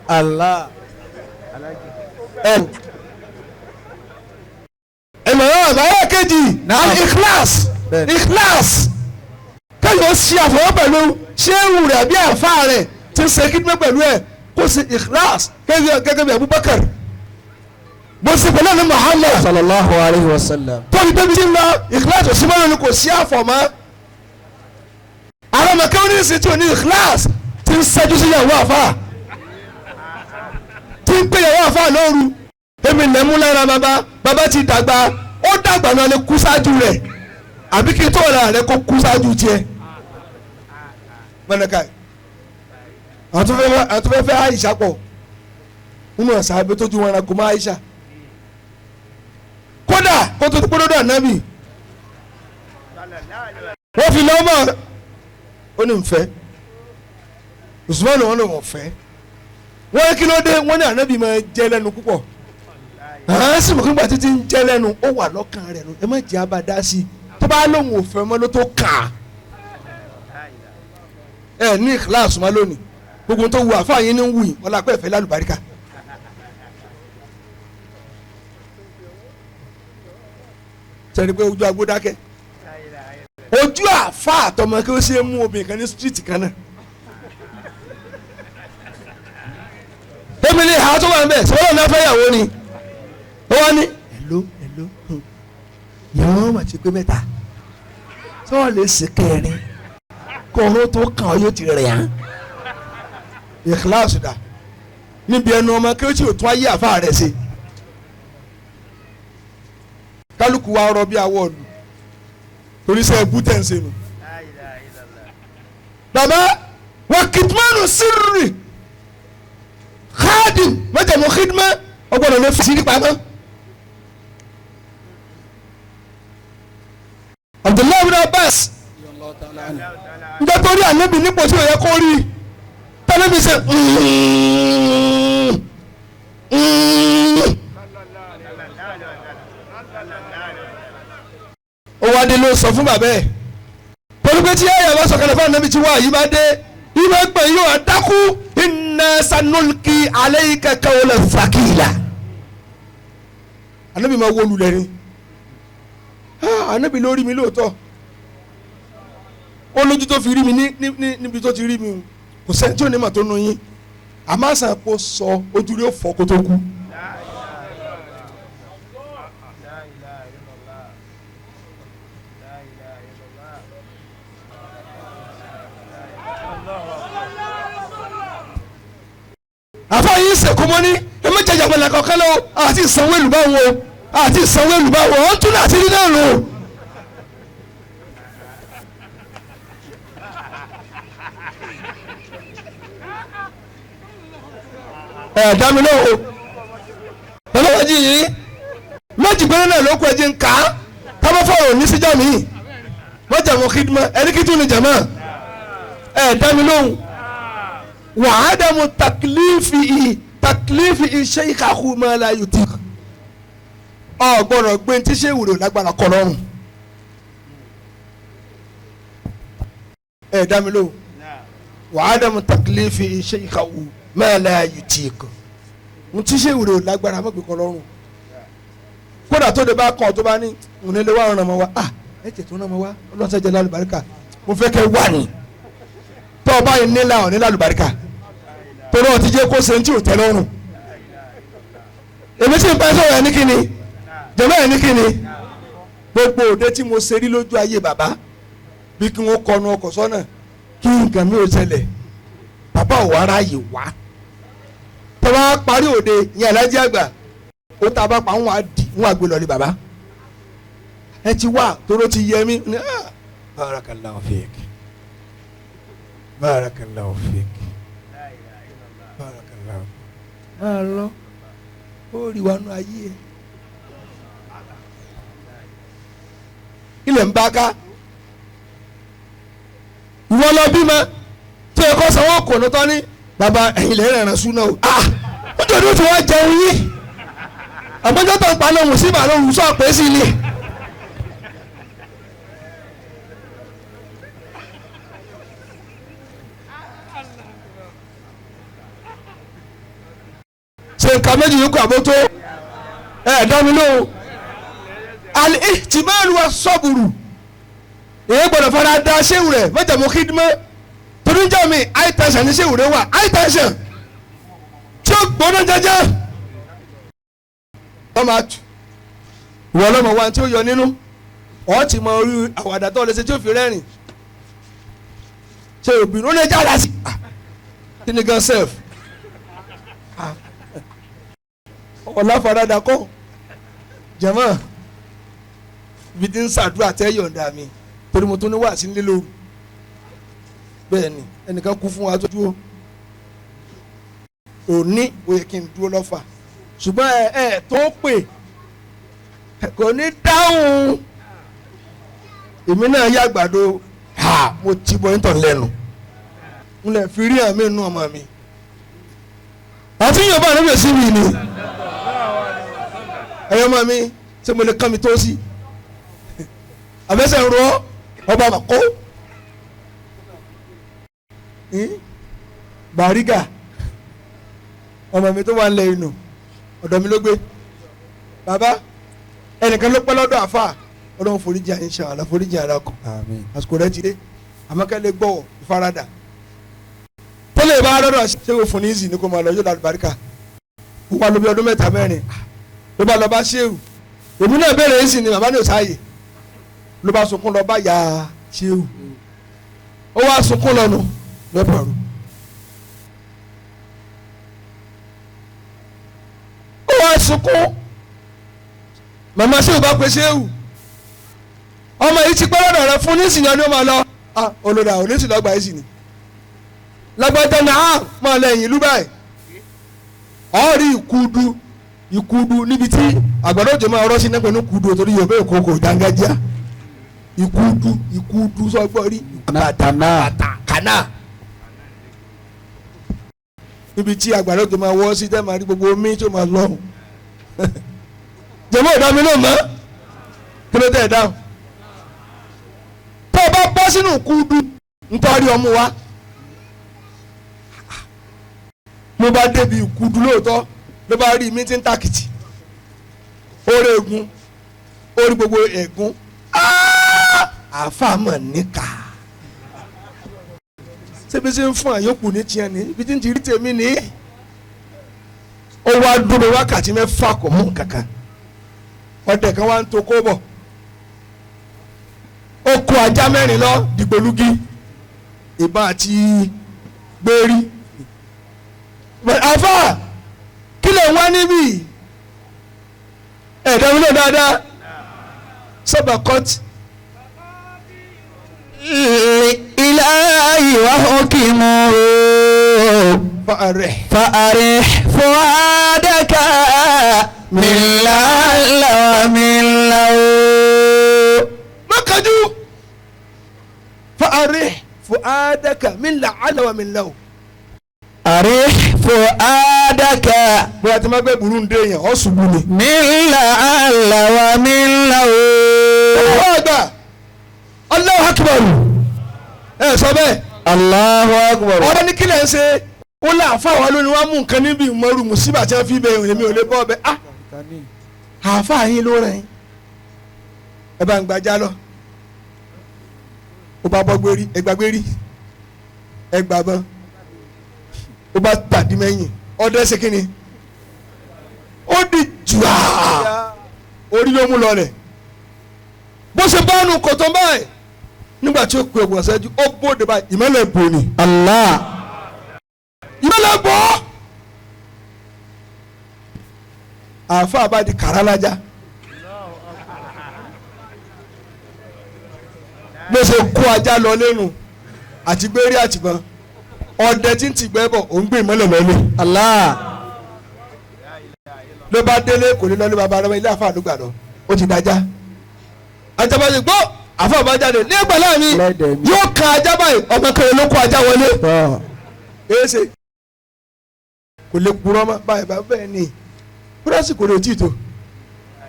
Allah. Ẹ ẹ mọ̀ ọ́n àbáyé kejì al-ikhlas Bẹ́ẹ̀ni. ikhlas kéèyàn ó ṣe àfọwọ́ pẹ̀lú ṣéwù rẹ̀ àbí àfa rẹ̀ tí ń ṣe kíndìnrín pẹ̀lú ẹ̀ kó ṣe ikhlas gẹ́gẹ́ bí Abubakar bó ṣe pẹ̀lú ẹni Muhammad Sallallahu alayhi wa sallam. tóbi tóbi tí ń lọ ikhlas ò sí mọ́ lónìí kò sí àfọ̀mọ́ àwọn ọmọ kéwọn ní ìsìn tí ò ní ikhlas tí ń ṣẹ́jú sí ìyàwó àfa tí ń pè ìyàwó àfa lóru èmi lẹ́mú lára bàbá bàbá ti dàgbà ó dàgbà náà lè kú ṣáájú rẹ̀ àbí kí tó ra rẹ̀ kó kú ṣáájú tiẹ̀. Mọ̀nàkà àwọn tó fẹ́ fẹ́ Aisha pọ̀ nínú ọ̀sán abẹ́ tó ju wọn ẹranko mọ́ Aisha kódà kó tó kódó ànábì wọ́n fi lọ́mọ ó ní nfẹ́ Usman wọn ní wọ́n fẹ́ wọ́n kí ló dé wọ́n ní ànábì máa jẹ́ lẹ́nu púpọ̀ àwọn sì mọ̀ nígbà títí ń jẹ́ lẹ́nu ó wà lọ́kàn rẹ̀ nù ẹ má jẹ́ abadá sí i tó bá lóun ò fẹ́ mọ́ ló tó kà á ẹ ní ìkíláàsì má lónìí gbogbo tó wù àfáà yín ní wù yín ọlá pẹ́ fẹ́ lálùbáríkà. Sẹ́ni pé ojú agbó dákẹ́ ojú àfa àtọmọ kí ó ṣe é mú obìnrin kan ní street kan náà. Èmi ni ìhà tó wà ń bẹ̀ sọ́wọ́n náà fẹ́ yàwó ni ó wá ní hello hello ìyàwó mà ti pé mẹ́ta sọ́wọ́n lè ṣe kẹrin kọ́ọ̀rọ̀ tó kàn ọ́ yóò ti rẹ̀ án. Ìkíláàsì dà níbi ẹnu ọmọ kí ó sì tún ayé àfa rẹ̀ ṣe kálukú wa rọ bí awọ ọ̀lù torí sẹ́ ẹ̀bú tẹ̀ ń ṣe nù. Bàbá wa kìtìmánù sírì xaadim mẹjọmọ xidimẹ ọgbọ́dọ̀ ló fi sírí pamọ́. Abdullahi bin Abbas njẹ torí ànábì nípò tí ó yẹ kó rí tẹlifí ṣe ó wá dé ló sọ fún bàbá ẹ pẹ̀lú pé tí ayé bá sọ̀kalẹ̀ fún ànábì tí wà yìí bá dé yìí bá gbẹ̀ yóò dákú inna sanulki alayka qawlan thaqila. Ànábì máa wó lulẹ̀ ni ànábì ló rí mi lóòótọ́ ó lójú tó fi rí mi níbi tó ti rí mi kò sẹ́ni tí ò ní mà tó nu yín àmọ́ àṣà kò sọ ojú rí ó fọ́ kó tó kú. Àfa yìí sèkó mọ́ ní ẹ má jẹjẹ àgbàlá kankan lọ àti ìsanwó èlùbá wọn o àti ìsanwó èlùbá wọn ọ̀ ń tún láti rí náà lò. Ẹ dá mi lóhùn bàbá wájú yìí méjì péré náà ló kọ ẹjẹ ń kà á tábà fọwọ́ ní síjà mi wọ́n jà wọ́n kídìmọ́ ẹni kí tún ní jàmá ẹ dá mi lóhùn wàhádàmù taklifi taklifi iṣẹ́ ìkàkù máa la yòó tì ọ gbọ́dọ̀ gbé tí ṣé ìwúrò lágbára kọ lọ́rùn ẹ dá mi lóhùn wàhádàmù taklifi iṣẹ́ ìkàkù máa la yòó tì n tí ṣé ìwúrò lágbára mọ̀ gbé kọ lọ́rùn kódà tó de bá kàn tó bá ní òní lè wá ọ̀ràn mọ́ wa ah ẹ jẹ̀ tó ràn mọ́ wa ọlọ́sẹ̀ jẹ́ lálùbáríkà mo fẹ́ kẹ́ wà ní tọ́ ọ báyìí nílà ọ̀ nílà lùbáríkà torí ọ ti jẹ́ kó ṣe ń tí ò tẹ́ lọ́rùn èmi sì ń bá sọ̀rọ̀ ẹ̀ ní kíni jẹ̀mọ́ ẹ̀ ní kíni gbogbo òde tí mo ṣe rí lójú ayé bàbá bí kí wọ́n kọnu ọkọ̀ sọ́nà kí nǹkan mi ò ṣẹlẹ̀ bàbá ò wá ráàyè wá tọ́ bá parí òde ìyẹn alájí àgbà ó tá a bá pa wọn á dì wọn á gbé lọ ní bàbá ẹ ti wá toró ti yẹ mí ní barakallahu fik barakallahu fik barakallahu máa lọ ó rí wa nú ayé ẹ ilẹ̀ ń bá ká ìwọ lọ bímọ tó yẹ kó sanwó kò ní tán ní bàbá ẹ̀yìn lẹ́yìn ẹ̀ràn súná o ah ó jòdì ó ti wá jẹun yín àmọ́jọ́ tó ń pa lóhùn sí ìbàlóhùn sọ pé sí ni. Ṣe nǹkan méjì yòókù àbótó ẹ dá mi lóhùn al-ihtimal wa sabru èyí gbọ́dọ̀ fara da ṣéwù rẹ̀ mọ́jàmú kídímọ́ torí ń jẹ́ mi high tension ní ṣéwù rẹ̀ wà high tension tí ó gbóná jẹjẹ wọ́n máa tù ìwọ ọlọ́mọ wa tí ó yọ nínú ọ̀ ti mọ orí àwàdà tó lè ṣe tí ó fi rẹ́rìn ṣe òbí ló lè jáde sí kí ni gan sef ọ̀làfaradà kọ́ jẹ̀mọ́ ibi tí ń ṣàdúrà tẹ́ yọ̀ǹda mi torí mo tún ní wàásí nílé lóru bẹ́ẹ̀ ni Ẹnìkan kú fún wa tó dúró. Òní ó yẹ kí n dúró lọ́fà. Ṣùgbọ́n ẹ tó pè kò ní dáhùn. Èmi náà yá àgbàdo ha mo ti bọ nítorí lẹ́nu. N lè fi rí àmì inú ọmọ mi. Àti Yorùbá ló bẹ̀ sí mi ni. Ẹ̀yọ́ ọmọ mi ṣé mo lè kán mi tó sí? Àbẹ́sẹ̀ ń rọ ọba àkó. Bàrígà ọmọ mi tó wà ń lẹ inú ọ̀dọ̀ mi ló gbé. Bàbá ẹnìkan ló pẹ́ lọ́dọ̀ àfà Ọlọ́run foríjì àyìnṣà àlà foríjì àlà kan. Àsìkò rẹ ti dé àmọ́ kẹ́ lè gbọ́ ìfaradà. Tẹ́lẹ̀ bá lọ́dọ̀ ṣé o fún ní ìsìn ní kò máa lọ yóò lọ àlùbáríkà. Ó wà lóbi ọdún mẹ́ta mẹ́rin ló bá lọ bá ṣéwù. Èmi náà bẹ̀rẹ̀ ìsìn ni bàbá ní òsáyè ló bá sunkún lọ bá yà ṣéwù. Ó wá sunkún lọ́nu lọ́pàá. Ó wá sunkún. Màmá ṣéwù bá pe ṣéwù. Ọmọ yìí ti pẹ́ lọ́dọ̀ rẹ fún nísìnyí ọdún máa lọ. Olódà onísìnyí lọ́gbà yìí sì ni. Lágbájá náà máa lẹ́yìn ìlú báyìí. Ọ̀rí ìkudu ìkudu níbi tí àgbàdo òjò máa rọ́ sí náà pẹ̀lú kudu torí Yorùbá èkó kò dángájá. Ìkudu ìkudu sọgbọ́n rí bàtà kànáà. Níbi tí àgbàdo òjò máa wọ́ sí tẹ́ máa rí gbogbo omi tó máa lọ́hùn. Jẹ̀mọ́ ìdá mi náà mọ́ kí ló tẹ̀ dáhùn. Tó o bá bọ́ sínú kudu ntọ́rí ọmú wa. Mo bá débi ìkudu lóòótọ́ ló bá rí mi tí ń tàkìtì. Ó rí egun ó rí gbogbo ẹ̀gún. Àáfàá mọ̀ níkà. Ṣébi ṣe ń fún àyókù ní tiẹ̀ ní ibi tí ń ti rí tèmi ní. Ó wá dúró wákàtí mẹ́fà kò mú kankan. Ọdẹ kan wá ń to kó bọ̀. Ó kó ajá mẹ́rin lọ dìgbòlugi. Ìbọn àti gbérí. Àáfàá kí lè wá níbí? Ẹ̀dá wúlò dáadáa. Sábà kọ́tì. إلهي وحكمه فأرح فأرح فؤادك من لعل ومن لو má kánjú. فأرح فؤادك من لعل ومن لو. أرح فؤادك Bóyá tí ma gbé burú ń dé yẹn, ọ̀ ṣubú ni. من لعل ومن لو. Ọwọ́ àgbà Allahu Akbar. Ẹ sọ bẹ́ẹ̀. Allahu Akbar. Ọ̀rọ̀ ní kílẹ̀ ń ṣe ó là àfa wa lónìí wọ́n mú nǹkan níbi ìmọ̀rù mùsíbà tí wọ́n fi bẹ èmi ò lè bọ́ ọbẹ̀. Ah àfa yín ló rẹ̀ yín. Ẹ bá ń gbajá lọ. Ó bá bọ́ gbérí, ẹ gbà gbérí, ẹ gbà bọ́n. Ó bá tàdí mẹ́yìn. Ọdẹ ṣe kí ni? Ó di jùá. Orí ló mú lọ rẹ̀. Bó ṣe bá nu kòtò báyìí nígbà tí ó pe ògùn ọ̀sẹ́jú ó bóde báyìí ìmọ̀lẹ̀ bò ni. Allah. Ìmọ̀lẹ̀ bò ó. Àáfàá bá di kàrá lájà. Bó ṣe kó ajá lọ lẹ́nu àti gbérí àtìgbọ́n ọdẹ tí ń tìgbẹ́ bọ̀ òun gbé ìmọ̀lẹ̀ lọ́lẹ̀. Allah. Ló bá délé kò ní lọ́lé bàbá rẹ̀ ilé àáfàá ló gbà lọ ó ti dájá. Ajá bá ṣe gbọ́ àáfàá bá jáde ní ẹgbàá láàmì yóò kan ajá báyìí ọmọ kẹrin ló kó ajá wọlé. Èsè kò lè purọ́ mọ́ báyìí bá bẹ́ẹ̀ ni kúrẹ́sì kò lè tí ì tó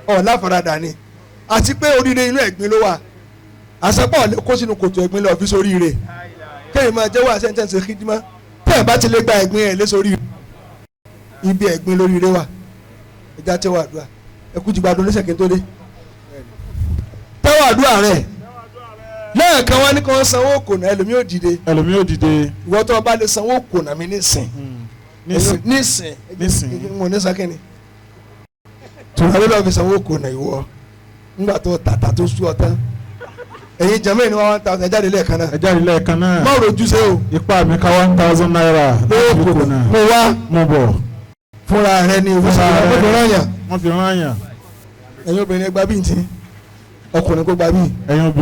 ọ̀ láfaradà ni àti pé oríire inú ẹ̀gbin ló wà àṣepọ̀ lè kó sínú kòtò ẹ̀gbin lọ fi sórí rẹ̀ kéèyàn máa jẹ́wọ́ àṣẹ́ńtẹ́ǹsì kídímọ́ tẹ́ ẹ̀ bá ti lè gba ẹ̀gbin ẹ̀ lé sórí ibi ẹ̀gbin lórí rẹ̀ wà ẹja tẹ́wọ́ àdúrà ẹkú ti gbàdúrà lẹ́sẹ̀ kí n tó dé tẹ́wọ́ àdúrà rẹ̀ lẹ́ẹ̀kan wá ní kí wọ́n sanwó kònà ẹlòmíì ò dìde ẹlòmíì ò dìde. Ìwọ tó o bá lè sanwó kònà mi nísìn nísìn nísìn mo ní sakínì tùrọ̀lẹ́ lọ́ọ́ fi sanwó kònà ìwọ ńgbà tó tàtà tó sú ọ tán ẹ̀yin jẹ́mọ́ ìní 1000 ẹ jáde lẹ́ẹ̀kan náà ẹ jáde lẹ́ẹ̀kan náà má rojú ṣe o ipá mi ká 1000 naira lówó kònà mo wá mo bọ̀ fúnra rẹ ni ìwọ wọ́n fi rán yàn ẹ̀yin obìnrin ẹ gba bíi ti ọkùnrin kó gba bíi ẹ̀yin obìnrin.